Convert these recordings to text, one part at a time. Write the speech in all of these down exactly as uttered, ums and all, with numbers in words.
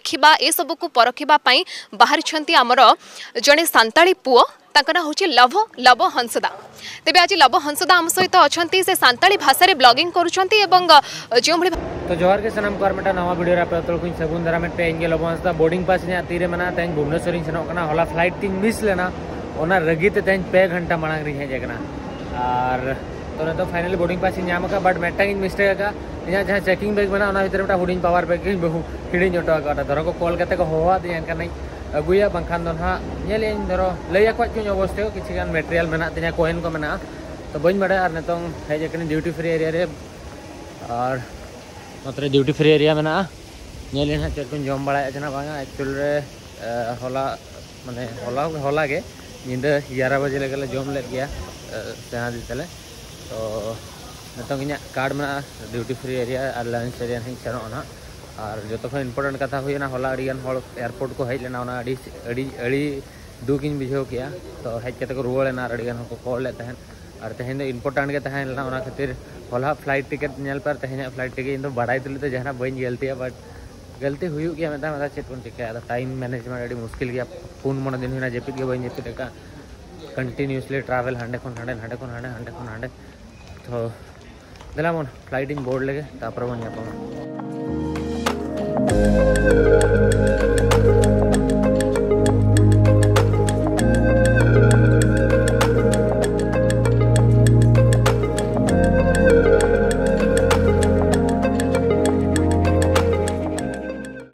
ଦେଖିବା, ଏସବୁକୁ ପରଖିବା ପାଇଁ ବାହାରିଛନ୍ତି ଆମର ଜଣେ ସାନ୍ତାଳୀ ପୁଅ। ତାଙ୍କ ନାଁ ହେଉଛି ଲଭ, ଲବ ହଂସଦା। ତେବେ ଆଜି ଲବ ହଂସଦା ଆମ ସହିତ ଅଛନ୍ତି। ସେ ସାନ୍ତାଳୀ ଭାଷାରେ ବ୍ଲଗିଂ କରୁଛନ୍ତି ଏବଂ, ଅ, ଯେଉଁଭଳି ଭା- ᱛᱚ ᱡᱚᱦᱟᱨ ᱜᱮ ᱥᱟᱱᱟᱢ ᱠᱚ, ᱟᱨ ᱢᱤᱫᱴᱟᱝ ᱱᱟᱣᱟ ᱵᱷᱤᱰᱤᱭᱳ ᱨᱮ ᱟᱯᱮ ᱡᱚᱛᱚ ᱦᱚᱲ ᱠᱚᱧ ᱥᱟᱹᱜᱩᱱ ᱫᱟᱨᱟᱢᱮᱫ ᱯᱮᱭᱟ᱾ ᱤᱧ ᱜᱮ ᱞᱚᱵᱚ ᱦᱟᱸᱥᱫᱟ᱾ ᱵᱳᱨᱰᱤᱝ ᱯᱟᱥ ᱤᱧᱟᱹᱜ ᱛᱤᱨᱮ ᱢᱮᱱᱟᱜᱼᱟ᱾ ᱛᱮᱦᱮᱧ ᱵᱷᱩᱵᱽᱱᱮᱥᱚᱨ ᱤᱧ ᱥᱮᱱᱚᱜ ᱠᱟᱱᱟ᱾ ᱦᱚᱞᱟ ᱯᱷᱞᱟᱭᱤᱴ ᱛᱤᱧ ᱢᱤᱥ ᱞᱮᱱᱟ, ᱚᱱᱟ ᱨᱟᱹᱜᱤ ᱛᱮ ᱛᱮᱦᱮᱧ ᱯᱮ ᱜᱷᱚᱱᱴᱟ ᱢᱟᱲᱟᱝ ᱨᱤᱧ ᱦᱮᱡ ᱟᱠᱟᱱᱟ᱾ ᱟᱨ ᱛᱚ ᱱᱤᱛᱚᱜ ᱯᱷᱟᱭᱱᱟᱞᱤ ᱵᱳᱨᱰᱤᱝ ᱯᱟᱥ ᱤᱧ ᱧᱟᱢ ᱟᱠᱟᱫᱼᱟ, ᱵᱟᱴ ᱢᱤᱫᱴᱟᱝ ᱤᱧ ᱢᱤᱥᱴᱮᱠ ᱟᱠᱟᱫᱼᱟ᱾ ᱤᱧᱟᱹᱜ ᱡᱟᱦᱟᱸ ᱪᱮᱠᱤᱝ ᱵᱮᱜᱽ ᱢᱮᱱᱟᱜᱼᱟ, ᱚᱱᱟ ᱵᱷᱤᱛᱨᱤ ᱨᱮ ᱢᱤᱫᱴᱟᱝ ᱦᱩᱰᱤᱧ ᱯᱟᱣᱟᱨ ᱵᱮᱜᱽ ᱤᱧ ᱵᱟᱹᱦᱩ ᱦᱤᱲᱤᱧ ᱦᱚᱴᱚ ᱟᱠᱟᱫᱟ᱾ ᱫᱷᱚᱨᱚ ᱠᱚ ᱠᱚᱞ ᱠᱟᱛᱮ ᱠᱚ ᱦᱚᱦᱚᱣᱟᱫᱤᱧᱟ, ᱮᱱᱠᱷᱟᱱ ᱤᱧ ᱟᱹᱜᱩᱭᱟ, ᱵᱟᱝᱠᱷᱟᱱ ᱫᱚ ᱱᱟᱦᱟᱜ ᱧᱮᱞᱮᱫ ᱟᱹᱧ, ᱫᱷᱚᱨᱚ ᱞᱟᱹᱭ ᱟᱠᱚᱣᱟᱜ ᱪᱚᱧ ᱚᱵᱚᱥᱛᱷᱟ ᱠᱚ, ᱠᱤᱪᱷᱩ ᱜᱟᱱ ᱢᱮᱴᱮᱨᱤᱭᱟᱞ ᱢᱮᱱᱟᱜ ᱛᱤᱧᱟ, ᱠᱚᱭᱮᱱ ᱠᱚ ᱢᱮᱱᱟᱜᱼᱟ, ᱛᱚ ᱵᱟᱹᱧ ᱵᱟᱲᱟᱭᱟ᱾ ᱟᱨ ᱱᱤᱛᱚᱝ ᱦᱮᱡ ᱟᱠᱟᱱᱟᱹᱧ ᱰᱤᱭᱩᱴᱤ ᱯᱷᱨᱤ ᱮᱨᱤᱭᱟ ᱨᱮ, ᱟᱨ ᱱᱚᱛᱮ ᱨᱮ ᱰᱤᱭᱩᱴᱤ ᱯᱷᱨᱤ ᱮᱨᱤᱭᱟ ᱢᱮᱱᱟᱜᱼᱟ᱾ ᱧᱮᱞ ᱟᱹᱧ ᱦᱟᱸᱜ ᱪᱮᱫ ᱠᱚᱧ ᱡᱚᱢ ᱵᱟᱲᱟᱭᱮᱫᱼᱟ ᱪᱮ ᱱᱟᱜ ᱵᱟᱝᱟ᱾ ᱮᱠᱪᱩᱭᱮᱞ ᱨᱮ, ᱮ, ᱦᱚᱞᱟ, ᱢᱟᱱᱮ ᱦᱚᱞᱟ, ᱦᱚᱞᱟ ᱜᱮ ᱧᱤᱫᱟᱹ ᱮᱜᱟᱨᱚ ᱵᱟᱡᱮ ᱞᱮᱠᱟ ᱞᱮ ᱡᱚᱢ ᱞᱮᱫ ᱜᱮᱭᱟ, ᱮ, ᱥᱮᱬᱟ ᱫᱤ ᱛᱟᱞᱮ᱾ ᱛᱚ ᱱᱤᱛᱚᱝ ᱤᱧᱟᱹᱜ ᱠᱟᱨᱰ ᱢᱮᱱᱟᱜᱼᱟ ᱰᱤᱭᱩᱴᱤ ᱯᱷᱨᱤ ᱮᱨᱤᱭᱟ ᱟᱨ ᱞᱟᱱᱪ ᱮᱨᱤᱭᱟ ᱦᱟᱸᱜ ᱤᱧ ᱥᱮᱱᱚᱜᱼᱟ ᱱᱟᱦᱟᱜ᱾ ᱟᱨ ᱡᱚᱛᱚ ᱠᱷᱚᱱ ᱤᱢᱯᱚᱨᱴᱮᱱᱴ ᱠᱟᱛᱷᱟ ᱦᱩᱭᱱᱟ, ᱦᱚᱞᱟ ᱟᱹᱰᱤᱜᱟᱱ ᱦᱚᱲ ᱮᱭᱟᱨᱯᱳᱨᱴ ᱠᱚ ᱦᱮᱡ ᱞᱮᱱᱟ, ᱚᱱᱟ ᱟᱹᱰᱤ, ᱟᱹᱰᱤ, ᱟᱹᱰᱤ ᱫᱩᱠ ᱤᱧ ᱵᱩᱡᱷᱟᱹᱣ ᱠᱮᱜᱼᱟ᱾ ᱛᱚ ᱦᱮᱡ ᱠᱟᱛᱮ ᱠᱚ ᱨᱩᱣᱟᱹᱲ ᱮᱱᱟ ᱟᱨ ᱟᱹᱰᱤᱜᱟᱱ ᱦᱚᱲ ᱠᱚ ᱠᱚᱞ ᱞᱮᱫ ᱛᱟᱦᱮᱸᱫ᱾ ᱟᱨ ᱛᱮᱦᱮᱧ ᱫᱚ ᱤᱢᱯᱚᱨᱴᱮᱱᱴ ᱜᱮ ᱛᱟᱦᱮᱸ ᱞᱮᱱᱟ, ᱚᱱᱟ ᱠᱷᱟᱹᱛᱤᱨ ᱦᱚᱞᱟ ᱯᱷᱞᱟᱭᱤᱴ ᱴᱤᱠᱤᱴ ᱧᱮᱞ ᱯᱮ ᱟᱨ ᱛᱮᱦᱮᱧᱟᱜ ᱯᱷᱞᱟᱭᱤᱴ ᱴᱤᱠᱤᱴ, ᱤᱧ ᱫᱚ ᱵᱟᱲᱟᱭ ᱛᱩᱞᱩᱡ ᱫᱚ ᱡᱟᱦᱟᱱᱟᱜ ᱵᱟᱹᱧ ᱜᱟᱹᱞᱛᱤᱭᱟ, ᱵᱟᱴ ᱜᱟᱹᱞᱛᱤ ᱦᱩᱭᱩᱜ ᱜᱮᱭᱟ ᱢᱤᱫᱴᱟᱝ, ᱢᱤᱫᱴᱟᱝ ᱪᱮᱫ ᱵᱚᱱ ᱪᱤᱠᱟᱹᱭᱟ᱾ ᱟᱫᱚ ᱴᱟᱭᱤᱢ ᱢᱮᱱᱮᱡᱢᱮᱱᱴ ᱟᱹᱰᱤ ᱢᱩᱥᱠᱤᱞ ᱜᱮᱭᱟ᱾ ᱯᱩᱱ ᱢᱚᱬᱮ ᱫᱤᱱ ᱦᱩᱭᱱᱟ ᱡᱟᱹᱯᱤᱫ ᱜᱮ ᱵᱟᱹᱧ ᱡᱟᱹᱯᱤᱫ ᱟᱠᱟᱫ, ᱠᱚᱱᱴᱤᱱᱤᱭᱩᱥᱞᱤ ᱴᱨᱟᱵᱷᱮᱞ, ᱦᱟᱸᱰᱮ ᱠᱷᱚᱱ ᱦᱟᱸᱰᱮ, ᱦᱟᱸᱰᱮ ᱠᱷᱚᱱ ᱦᱟᱸᱰᱮ, ᱦᱟᱸᱰᱮ ᱠᱷᱚᱱ ᱦᱟᱸᱰᱮ᱾ ᱛᱚ ᱫᱮᱞᱟ ᱵᱚᱱ ᱯᱷᱞᱟᱭᱤᱴ ᱤᱧ ᱵᱳᱨᱰ ᱞᱮᱜᱮ, ᱛᱟᱨᱯᱚᱨᱮ ᱵᱚᱱ ᱧᱟᱯᱟᱢᱟ᱾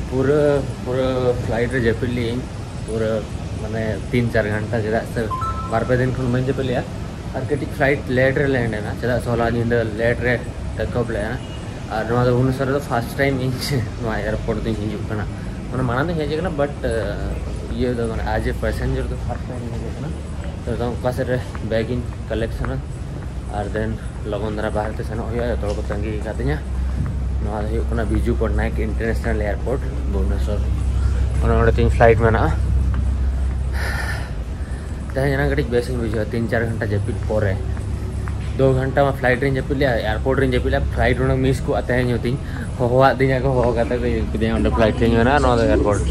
ᱯᱩᱨᱟᱹ, ᱯᱩᱨᱟᱹ ᱯᱷᱞᱟᱭᱤᱴ ᱨᱮ ᱡᱟᱹᱯᱤᱫ ᱞᱮᱜᱼᱟᱹᱧ, ᱯᱩᱨᱟᱹ ᱢᱟᱱᱮ ᱛᱤᱱ ᱪᱟᱨ ᱜᱷᱚᱱᱴᱟ, ᱪᱮᱫᱟᱜ ᱥᱮ ᱵᱟᱨ ᱯᱮ ᱫᱤᱱ ᱠᱷᱚᱱ ᱵᱟᱹᱧ ᱡᱟᱹᱯᱤᱫ ᱞᱮᱜᱼᱟ᱾ ᱟᱨ ᱠᱟᱹᱴᱤᱡ ᱯᱷᱞᱟᱭᱤᱴ ᱞᱮᱴ ᱨᱮ ᱞᱮᱱᱰ ᱮᱱᱟ, ᱪᱮᱫᱟᱜ ᱥᱮ ᱦᱚᱞᱟ ᱧᱤᱫᱟᱹ ᱞᱮᱴ ᱨᱮ ᱴᱮᱠ ᱚᱯᱷ ᱞᱮᱜᱼᱟ᱾ ᱟᱨ ᱱᱚᱣᱟ ᱫᱚ ᱵᱷᱩᱵᱽᱱᱮᱥᱚᱨ ᱨᱮᱫᱚ ᱯᱷᱟᱥᱴ ᱴᱟᱭᱤᱢ ᱤᱧ ᱱᱚᱣᱟ ᱮᱭᱟᱨᱯᱳᱨᱴ ᱫᱚᱧ ᱦᱤᱡᱩᱜ ᱠᱟᱱᱟ᱾ ᱢᱟᱱᱮ ᱢᱟᱲᱟᱝ ᱫᱚᱧ ᱦᱮᱡ ᱟᱠᱟᱱᱟ, ᱵᱟᱴ ᱤᱭᱟᱹ ᱫᱚ ᱢᱟᱱᱮ ᱟᱡ ᱮ ᱯᱮᱥᱮᱧᱡᱟᱨ ᱫᱚ ᱯᱷᱟᱥᱴ ᱴᱟᱭᱤᱢ ᱤᱧ ᱦᱮᱡ ᱟᱠᱟᱱᱟ᱾ ᱛᱚ ᱱᱤᱛᱚᱝ ᱚᱠᱟ ᱥᱮᱫ ᱨᱮ ᱵᱮᱜᱽ ᱤᱧ ᱠᱟᱞᱮᱠᱥᱚᱱᱟ, ᱟᱨ ᱫᱮᱱ ᱞᱚᱜᱚᱱ ᱫᱷᱟᱨᱟ ᱵᱟᱦᱨᱮ ᱛᱮ ᱥᱮᱱᱚᱜ ᱦᱩᱭᱩᱜᱼᱟ᱾ ᱡᱚᱛᱚ ᱦᱚᱲ ᱠᱚ ᱛᱟᱺᱜᱤ ᱟᱠᱟᱫᱤᱧᱟ᱾ ᱱᱚᱣᱟ ᱫᱚ ᱦᱩᱭᱩᱜ ᱠᱟᱱᱟ ᱵᱤᱡᱩ ᱯᱚᱴᱱᱟᱭᱮᱠ ᱤᱱᱴᱟᱨᱱᱮᱥᱱᱟᱞ ᱮᱭᱟᱨᱯᱳᱨᱴ, ᱵᱷᱩᱵᱽᱱᱮᱥᱚᱨ᱾ ᱚᱱᱟ ᱚᱸᱰᱮ ᱛᱤᱧ ᱯᱷᱞᱟᱭᱤᱴ ᱢᱮᱱᱟᱜᱼᱟ᱾ ᱛᱮᱦᱮᱧ ᱮᱱᱟᱝ ᱠᱟᱹᱴᱤᱡ ᱵᱮᱥ ᱤᱧ ᱵᱩᱡᱷᱟᱹᱣᱟ, ᱛᱤᱱ ᱪᱟᱨ ᱜᱷᱚᱱᱴᱟ ᱡᱟᱹᱯᱤᱫ ᱯᱚᱨᱮ᱾ ᱫᱩ ᱜᱷᱚᱱᱴᱟ ᱢᱟ ᱯᱷᱞᱟᱭᱤᱴ ᱨᱤᱧ ᱡᱟᱹᱯᱤᱫ ᱞᱮᱜᱼᱟ, ᱮᱭᱟᱨᱯᱳᱨᱴ ᱨᱤᱧ ᱡᱟᱹᱯᱤᱫ ᱞᱮᱜᱼᱟ, ᱯᱷᱞᱟᱭᱤᱴ ᱦᱚᱸ ᱢᱤᱥ ᱠᱚᱜᱼᱟ ᱛᱮᱦᱮᱧ ᱦᱚᱸ ᱛᱤᱧ᱾ ᱦᱚᱦᱚᱣᱟᱫ ᱫᱤᱧᱟ ᱠᱚ, ᱦᱚᱦᱚ ᱠᱟᱛᱮ ᱠᱚ ᱤᱫᱤ ᱠᱤᱫᱤᱧᱟ ᱚᱸᱰᱮ ᱯᱷᱞᱟᱭᱤᱴ ᱨᱤᱧ ᱢᱮᱱᱟ ᱱᱚᱣᱟ ᱫᱚ ᱮᱭᱟᱨᱯᱳᱨᱴ᱾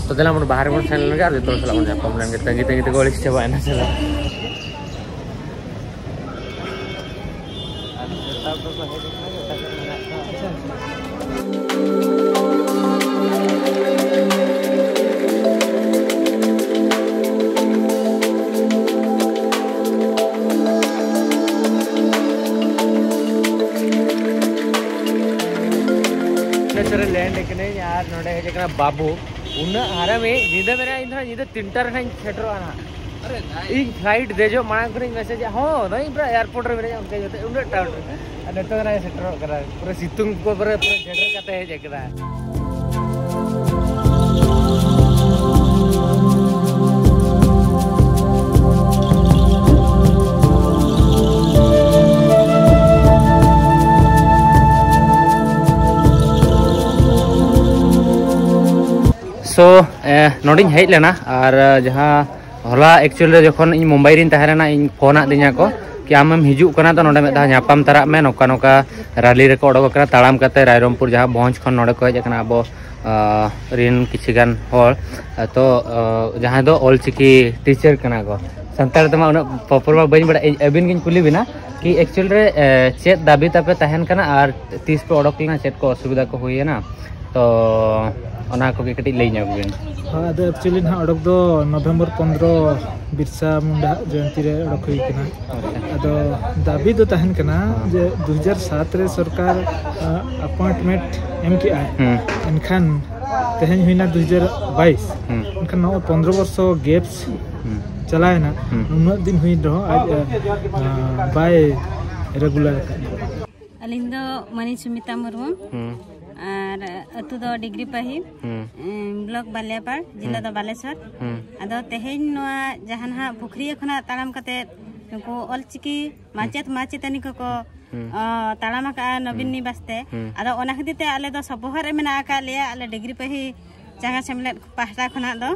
ᱛᱚ ᱫᱮᱞᱟ ᱵᱚᱱ ᱵᱟᱦᱨᱮ ᱵᱚᱱ ᱥᱮᱱ ᱞᱮᱱ ᱜᱮ ᱟᱨ ᱡᱚᱛᱚ ᱦᱚᱲ ᱥᱟᱞᱟᱜ ᱵᱚᱱ ᱧᱟᱯᱟᱢ ᱞᱮᱱ ᱜᱮ, ᱛᱟᱺᱜᱤ ᱛᱟᱺᱜᱤ ᱛᱮᱠᱚ ᱟᱹᱲᱤᱥ ᱪᱟᱵᱟᱭᱮᱱᱟ ᱥᱮ᱾ ᱵᱷᱩᱵᱽᱱᱮᱥᱚᱨ ᱨᱮ ᱞᱮᱱᱰ ᱠᱟᱹᱱᱟᱹᱧ ᱟᱨ ᱱᱚᱰᱮ ᱦᱮᱡ ᱟᱠᱟᱱᱟ ᱵᱟᱹᱵᱩ᱾ ᱩᱱᱟᱹᱜ ᱦᱟᱨᱟᱢᱤ ᱧᱤᱫᱟᱹ ᱢᱮᱱᱟ ᱤᱧ ᱫᱚ ᱦᱟᱸᱜ ᱧᱤᱫᱟᱹ ᱛᱤᱱᱴᱟ ᱨᱮ ᱦᱟᱸᱜ ᱤᱧ ᱥᱮᱴᱮᱨᱚᱜᱼᱟ ᱦᱟᱸᱜ᱾ ᱤᱧ ᱯᱷᱞᱟᱭᱤᱴ ᱫᱮᱡᱚᱜ ᱢᱟᱲᱟᱝ ᱠᱷᱚᱱᱤᱧ ᱢᱮᱥᱮᱡᱟ, ᱦᱚᱸ ᱱᱚᱜᱼᱚᱭ ᱯᱩᱨᱟᱹ ᱮᱭᱟᱨᱯᱳᱨᱴ ᱨᱮ ᱢᱮᱱᱟᱹᱧᱟ, ᱚᱱᱠᱟ ᱠᱟᱛᱮ ᱩᱱᱟᱹᱜ ᱴᱟᱣᱩᱱ ᱨᱮ᱾ ᱟᱨ ᱱᱤᱛᱚᱜ ᱱᱚᱜᱼᱚᱭ ᱥᱮᱴᱮᱨᱚᱜ ᱠᱟᱱᱟ, ᱯᱩᱨᱟᱹ ᱥᱤᱛᱩᱝ ᱠᱚ ᱯᱩᱨᱟᱹ ᱯᱩᱨᱟᱹ ᱡᱮᱰᱮᱨ ᱠᱟᱛᱮ ᱦᱮᱡ ᱟᱠᱟᱱᱟ᱾ ᱥᱳ ᱱᱚᱰᱮᱧ ᱦᱮᱡ ᱞᱮᱱᱟ ᱟᱨ ᱡᱟᱦᱟᱸ ᱦᱚᱞᱟ ᱮᱠᱪᱩᱭᱮᱞ ᱨᱮ ᱡᱚᱠᱷᱚᱱ ᱤᱧ ᱢᱩᱢᱵᱟᱭ ᱨᱤᱧ ᱛᱟᱦᱮᱸ ᱞᱮᱱᱟ, ᱤᱧ ᱯᱷᱳᱱ ᱟᱫᱤᱧᱟ ᱠᱚ ᱠᱤ ᱟᱢᱮᱢ ᱦᱤᱡᱩᱜ ᱠᱟᱱᱟ, ᱛᱚ ᱱᱚᱰᱮ ᱢᱤᱫ ᱫᱷᱟᱣ ᱧᱟᱯᱟᱢ ᱛᱟᱨᱟᱜ ᱢᱮ, ᱱᱚᱝᱠᱟ ᱱᱚᱝᱠᱟ ᱨᱟᱞᱤ ᱨᱮᱠᱚ ᱚᱰᱚᱠ ᱟᱠᱟᱱᱟ ᱛᱟᱲᱟᱢ ᱠᱟᱛᱮ ᱨᱟᱭᱨᱚᱝᱯᱩᱨ ᱡᱟᱦᱟᱸ ᱵᱷᱚᱸᱡᱽ ᱠᱷᱚᱱ ᱱᱚᱰᱮ ᱠᱚ ᱦᱮᱡ ᱟᱠᱟᱱᱟ ᱟᱵᱚ ᱟᱸ, ᱨᱤᱱ ᱠᱤᱪᱷᱩ ᱜᱟᱱ ᱦᱚᱲ᱾ ᱛᱚ ᱟᱸ, ᱡᱟᱦᱟᱸᱭ ᱫᱚ ᱚᱞᱪᱤᱠᱤ ᱴᱤᱪᱟᱨ ᱠᱟᱱᱟ ᱠᱚ, ᱥᱟᱱᱛᱟᱲ ᱛᱮᱢᱟ ᱩᱱᱟᱹᱜ ᱯᱨᱚᱯᱚᱨ ᱢᱟ ᱵᱟᱹᱧ ᱵᱟᱲᱟᱭ᱾ ᱤᱧ ᱟᱹᱵᱤᱱ ᱜᱤᱧ ᱠᱩᱞᱤ ᱵᱤᱱᱟ ᱠᱤ ᱮᱠᱪᱩᱭᱮᱞ ᱨᱮ ᱮ, ᱪᱮᱫ ᱫᱟᱹᱵᱤ ᱛᱟᱯᱮ ᱛᱟᱦᱮᱱ ᱠᱟᱱᱟ ᱟᱨ ᱛᱤᱥ ᱯᱮ ᱚᱰᱚᱠ ᱞᱮᱱᱟ, ᱪᱮᱫ ᱠᱚ ᱚᱥᱩᱵᱤᱫᱷᱟ ᱠᱚ ᱦᱩᱭᱮᱱᱟ, ᱛᱚ ᱚᱱᱟ ᱠᱚᱜᱮ ᱠᱟᱹᱴᱤᱡ ᱞᱟᱹᱭ ᱧᱚᱜ ᱵᱤᱱ᱾ ᱦᱳᱭ, ᱟᱫᱚ ᱮᱠᱪᱩᱭᱮᱞᱤ ᱱᱟᱦᱟᱜ ᱚᱰᱚᱠ ᱫᱚ ᱱᱚᱵᱷᱮᱢᱵᱚᱨ ᱯᱚᱱᱫᱽᱨᱚ ᱵᱤᱨᱥᱟ ᱢᱩᱱᱰᱟ ᱡᱚᱭᱚᱱᱛᱤ ᱨᱮ ᱚᱰᱚᱠ ᱦᱩᱭ ᱠᱟᱱᱟ᱾ ᱟᱪᱪᱷᱟ᱾ ᱟᱫᱚ ᱫᱟᱹᱵᱤ ᱫᱚ ᱛᱟᱦᱮᱱ ᱠᱟᱱᱟ ᱦᱮᱸ᱾ ᱡᱮ ᱫᱩ ᱦᱟᱡᱟᱨ ᱥᱟᱛ ᱨᱮ ᱥᱚᱨᱠᱟᱨ ᱟᱯᱚᱭᱮᱱᱴᱢᱮᱱᱴ ᱮᱢ ᱠᱮᱜᱼᱟᱭ, ᱦᱮᱸ᱾ ᱮᱱᱠᱷᱟᱱ ᱛᱮᱦᱮᱧ ᱦᱩᱭᱱᱟ ᱫᱩ ᱦᱟᱡᱟᱨ ᱵᱟᱭᱤᱥ, ᱦᱮᱸ᱾ ᱮᱱᱠᱷᱟᱱ ᱱᱚᱣᱟ ᱯᱚᱱᱫᱽᱨᱚ ᱵᱚᱨᱥᱚ ᱜᱮᱯᱥ ᱦᱮᱸ᱾ ᱪᱟᱞᱟᱣᱮᱱᱟ, ᱦᱮᱸ᱾ ᱩᱱᱟᱹᱜ ᱫᱤᱱ ᱦᱩᱭ ᱨᱮᱦᱚᱸ ᱟᱡ ᱮ, ᱵᱟᱭ ᱨᱮᱜᱩᱞᱟᱨ ᱟᱠᱟᱫ᱾ ᱟᱹᱞᱤᱧ ᱫᱚ ᱢᱟᱹᱱᱤᱡ ᱥᱩᱢᱤᱛᱟ ᱢᱩᱨᱢᱩ᱾ ᱦᱩᱸ᱾ ᱟᱨ ᱟᱹᱛᱩ ᱫᱚ ᱰᱤᱜᱽᱨᱤ ᱯᱟᱹᱦᱤ, ᱦᱩᱸ᱾ ᱮᱸ, ᱵᱞᱚᱠ ᱵᱟᱞᱤᱭᱟᱯᱟᱲ, ᱡᱮᱞᱟ ᱦᱩᱸ᱾ ᱫᱚ ᱵᱟᱞᱮᱥᱚᱨ᱾ ᱦᱩᱸ᱾ ᱟᱫᱚ ᱛᱮᱦᱮᱧ ᱱᱚᱣᱟ ᱡᱟᱦᱟᱸ ᱱᱟᱦᱟᱜ ᱯᱩᱠᱷᱨᱤᱭᱟᱹ ᱠᱷᱚᱱᱟᱜ ᱛᱟᱲᱟᱢ ᱠᱟᱛᱮ ᱱᱩᱠᱩ ᱚᱞᱪᱤᱠᱤ ᱢᱟᱪᱮᱫ ᱢᱟᱪᱮᱛᱟᱹᱱᱤ ᱠᱚᱠᱚ, ᱦᱩᱸ᱾ ᱚ, ᱛᱟᱲᱟᱢ ᱟᱠᱟᱫᱼᱟ ᱱᱚᱵᱤᱱ ᱦᱩᱸ᱾ ᱱᱤᱵᱟᱥ ᱛᱮ᱾ ᱦᱩᱸ᱾ ᱟᱫᱚ ᱚᱱᱟ ᱠᱷᱟᱹᱛᱤᱨ ᱛᱮ ᱟᱞᱮ ᱫᱚ ᱥᱚᱵ ᱵᱚᱦᱚᱜ ᱨᱮ ᱢᱮᱱᱟᱜ ᱟᱠᱟᱫ ᱞᱮᱭᱟ, ᱟᱞᱮ ᱰᱤᱜᱽᱨᱤ ᱯᱟᱹᱦᱤ ᱪᱟᱸᱜᱟ ᱥᱮᱢᱞᱮᱫ ᱯᱟᱦᱴᱟ ᱠᱷᱚᱱᱟᱜ ᱫᱚ᱾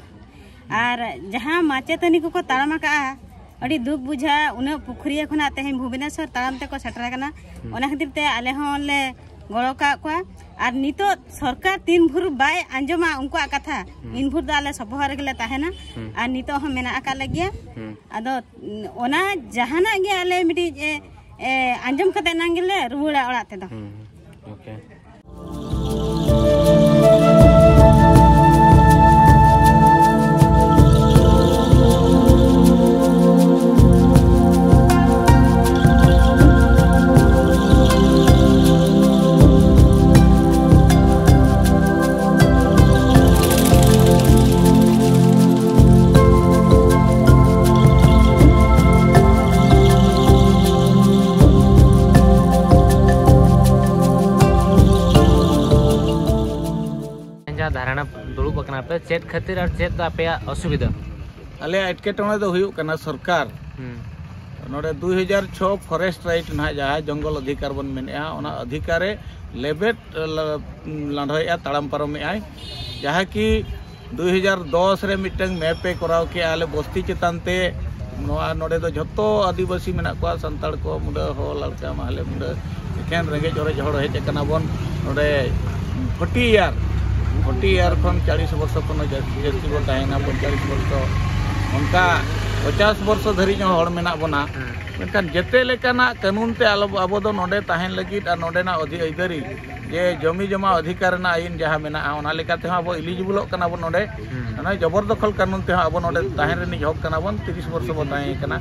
ᱟᱨ ᱡᱟᱦᱟᱸ ᱢᱟᱪᱮᱛᱟᱹᱱᱤ ᱠᱚᱠᱚ ᱛᱟᱲᱟᱢ ᱟᱠᱟᱫᱼᱟ, ᱟᱹᱰᱤ ᱫᱩᱠ ᱵᱩᱡᱷᱟᱹᱜᱼᱟ᱾ ᱩᱱᱟᱹᱜ ᱯᱩᱠᱷᱨᱤᱭᱟᱹ ᱠᱷᱚᱱᱟᱜ ᱛᱮᱦᱮᱧ ᱵᱷᱩᱵᱽᱱᱮᱥᱚᱨ ᱛᱟᱲᱟᱢ ᱛᱮᱠᱚ ᱥᱮᱴᱮᱨ ᱟᱠᱟᱱᱟ᱾ ᱚᱱᱟ ᱠᱷᱟᱹᱛᱤᱨ ᱛᱮ ᱟᱞᱮ ᱦᱚᱸᱞᱮ ᱜᱚᱲᱚ ᱠᱟᱜ ᱠᱚᱣᱟ᱾ ᱟᱨ ᱱᱤᱛᱚᱜ ᱥᱚᱨᱠᱟᱨ ᱛᱤᱱ ᱵᱷᱳᱨ ᱵᱟᱭ ᱟᱸᱡᱚᱢᱟ ᱩᱱᱠᱩᱣᱟᱜ ᱠᱟᱛᱷᱟ, ᱤᱱ ᱵᱷᱳᱨ ᱫᱚ ᱟᱞᱮ ᱥᱚᱯᱚᱦᱚᱫ ᱨᱮᱜᱮ ᱞᱮ ᱛᱟᱦᱮᱱᱟ᱾ ᱟᱨ ᱱᱤᱛᱚᱜ ᱦᱚᱸ ᱢᱮᱱᱟᱜ ᱟᱠᱟᱫ ᱞᱮᱜᱮᱭᱟ᱾ ᱟᱫᱚ ᱚᱱᱟ ᱡᱟᱦᱟᱱᱟᱜ ᱜᱮ ᱟᱞᱮ ᱢᱤᱫᱴᱤᱡ, ᱮ, ᱮ, ᱟᱸᱡᱚᱢ ᱠᱟᱛᱮ ᱮᱱᱟᱝ ᱜᱮᱞᱮ ᱨᱩᱣᱟᱹᱲᱟ ᱚᱲᱟᱜ ᱛᱮᱫᱚ᱾ ᱦᱩᱸ, ᱳᱠᱮ᱾ ᱡᱟᱦᱟᱸ ᱫᱷᱟᱨᱟᱱᱟ ᱫᱩᱲᱩᱵ ᱟᱠᱟᱱᱟ ᱯᱮ, ᱪᱮᱫ ᱠᱷᱟᱹᱛᱤᱨ ᱟᱨ ᱪᱮᱫ ᱫᱚ ᱟᱯᱮᱭᱟᱜ ᱚᱥᱩᱵᱤᱫᱷᱟ? ᱟᱞᱮᱭᱟᱜ ᱮᱴᱠᱮᱴᱚᱬᱮ ᱫᱚ ᱦᱩᱭᱩᱜ ᱠᱟᱱᱟ ᱥᱚᱨᱠᱟᱨ᱾ ᱱᱚᱰᱮ ᱫᱩᱭ ᱦᱟᱡᱟᱨ ᱪᱷᱚ ᱯᱷᱚᱨᱮᱥᱴ ᱨᱟᱭᱤᱴ ᱱᱟᱦᱟᱜ ᱡᱟᱦᱟᱸ ᱡᱚᱝᱜᱚᱞ ᱚᱫᱷᱤᱠᱟᱨ ᱵᱚᱱ ᱢᱮᱱᱮᱫᱼᱟ, ᱚᱱᱟ ᱚᱫᱷᱤᱠᱟᱨᱮ ᱞᱮᱵᱮᱫ ᱞᱟᱸᱰᱷᱚᱭᱮᱫᱼᱟ, ᱛᱟᱲᱟᱢ ᱯᱟᱨᱚᱢᱮᱫᱼᱟᱭ᱾ ᱡᱟᱦᱟᱸ ᱠᱤ ᱫᱩᱭ ᱦᱟᱡᱟᱨ ᱫᱚᱥ ᱨᱮ ᱢᱤᱫᱴᱟᱝ ᱢᱮᱯ ᱮ ᱠᱚᱨᱟᱣ ᱠᱮᱜᱼᱟ ᱟᱞᱮ ᱵᱚᱥᱛᱤ ᱪᱮᱛᱟᱱ ᱛᱮ᱾ ᱱᱚᱣᱟ ᱱᱚᱰᱮ ᱫᱚ ᱡᱷᱚᱛᱚ ᱟᱹᱫᱤᱵᱟᱹᱥᱤ ᱢᱮᱱᱟᱜ ᱠᱚᱣᱟ, ᱥᱟᱱᱛᱟᱲ ᱠᱚ, ᱢᱩᱰᱟᱹ, ᱦᱚ, ᱞᱟᱲᱠᱟ, ᱢᱟᱦᱞᱮ, ᱢᱩᱰᱟᱹ, ᱮᱠᱷᱮᱱ ᱨᱮᱸᱜᱮᱡ ᱚᱨᱮᱡ ᱦᱚᱲ ᱦᱮᱡ ᱟᱠᱟᱱᱟ ᱵᱚᱱ ᱱᱚᱰᱮ᱾ ᱯᱷᱳᱨᱴᱤ ᱤᱭᱟᱨ ᱯᱷᱳᱨᱴᱤ ᱤᱭᱟᱨ ᱠᱷᱚᱱ ᱪᱟᱞᱤᱥ ᱵᱚᱨᱥᱚ ᱠᱷᱚᱱ ᱡᱟᱹᱥᱛᱤ ᱡᱟᱹᱥᱛᱤ ᱵᱚᱱ ᱛᱟᱦᱮᱸᱭᱮᱱᱟ, ᱯᱚᱸᱭᱛᱟᱞᱤᱥ ᱵᱚᱨᱥᱚ, ᱚᱱᱠᱟ ᱯᱚᱪᱟᱥ ᱵᱚᱨᱥᱚ ᱫᱷᱟᱹᱨᱤᱡ ᱦᱚᱸ ᱦᱚᱲ ᱢᱮᱱᱟᱜ ᱵᱚᱱᱟ᱾ ᱢᱮᱱᱠᱷᱟᱱ ᱡᱮᱛᱮ ᱞᱮᱠᱟᱱᱟᱜ ᱠᱟᱹᱱᱩᱱ ᱛᱮ ᱟᱞᱚ, ᱟᱵᱚ ᱫᱚ ᱱᱚᱰᱮ ᱛᱟᱦᱮᱱ ᱞᱟᱹᱜᱤᱫ ᱟᱨ ᱱᱚᱰᱮᱱᱟᱜ ᱚᱫᱷᱤ ᱟᱹᱭᱫᱟᱹᱨᱤ ᱡᱮ ᱡᱚᱢᱤ ᱡᱚᱢᱟ ᱚᱫᱷᱤᱠᱟᱨ ᱨᱮᱱᱟᱜ ᱟᱹᱭᱤᱱ ᱡᱟᱦᱟᱸ ᱢᱮᱱᱟᱜᱼᱟ, ᱚᱱᱟ ᱞᱮᱠᱟ ᱛᱮᱦᱚᱸ ᱟᱵᱚ ᱤᱞᱤᱡᱤᱵᱚᱞᱚᱜ ᱠᱟᱱᱟ ᱵᱚᱱ ᱱᱚᱰᱮ᱾ ᱚᱱᱟ ᱡᱚᱵᱚᱨ ᱫᱚᱠᱷᱚᱞ ᱠᱟᱹᱱᱩᱱ ᱛᱮᱦᱚᱸ ᱟᱵᱚ ᱱᱚᱰᱮ ᱛᱟᱦᱮᱱ ᱨᱤᱱᱤᱡ ᱦᱚᱠ ᱠᱟᱱᱟ ᱵᱚᱱ, ᱛᱤᱨᱤᱥ ᱵᱚᱨᱥᱚ ᱵᱚ ᱛᱟᱦᱮᱸ ᱠᱟᱱᱟ᱾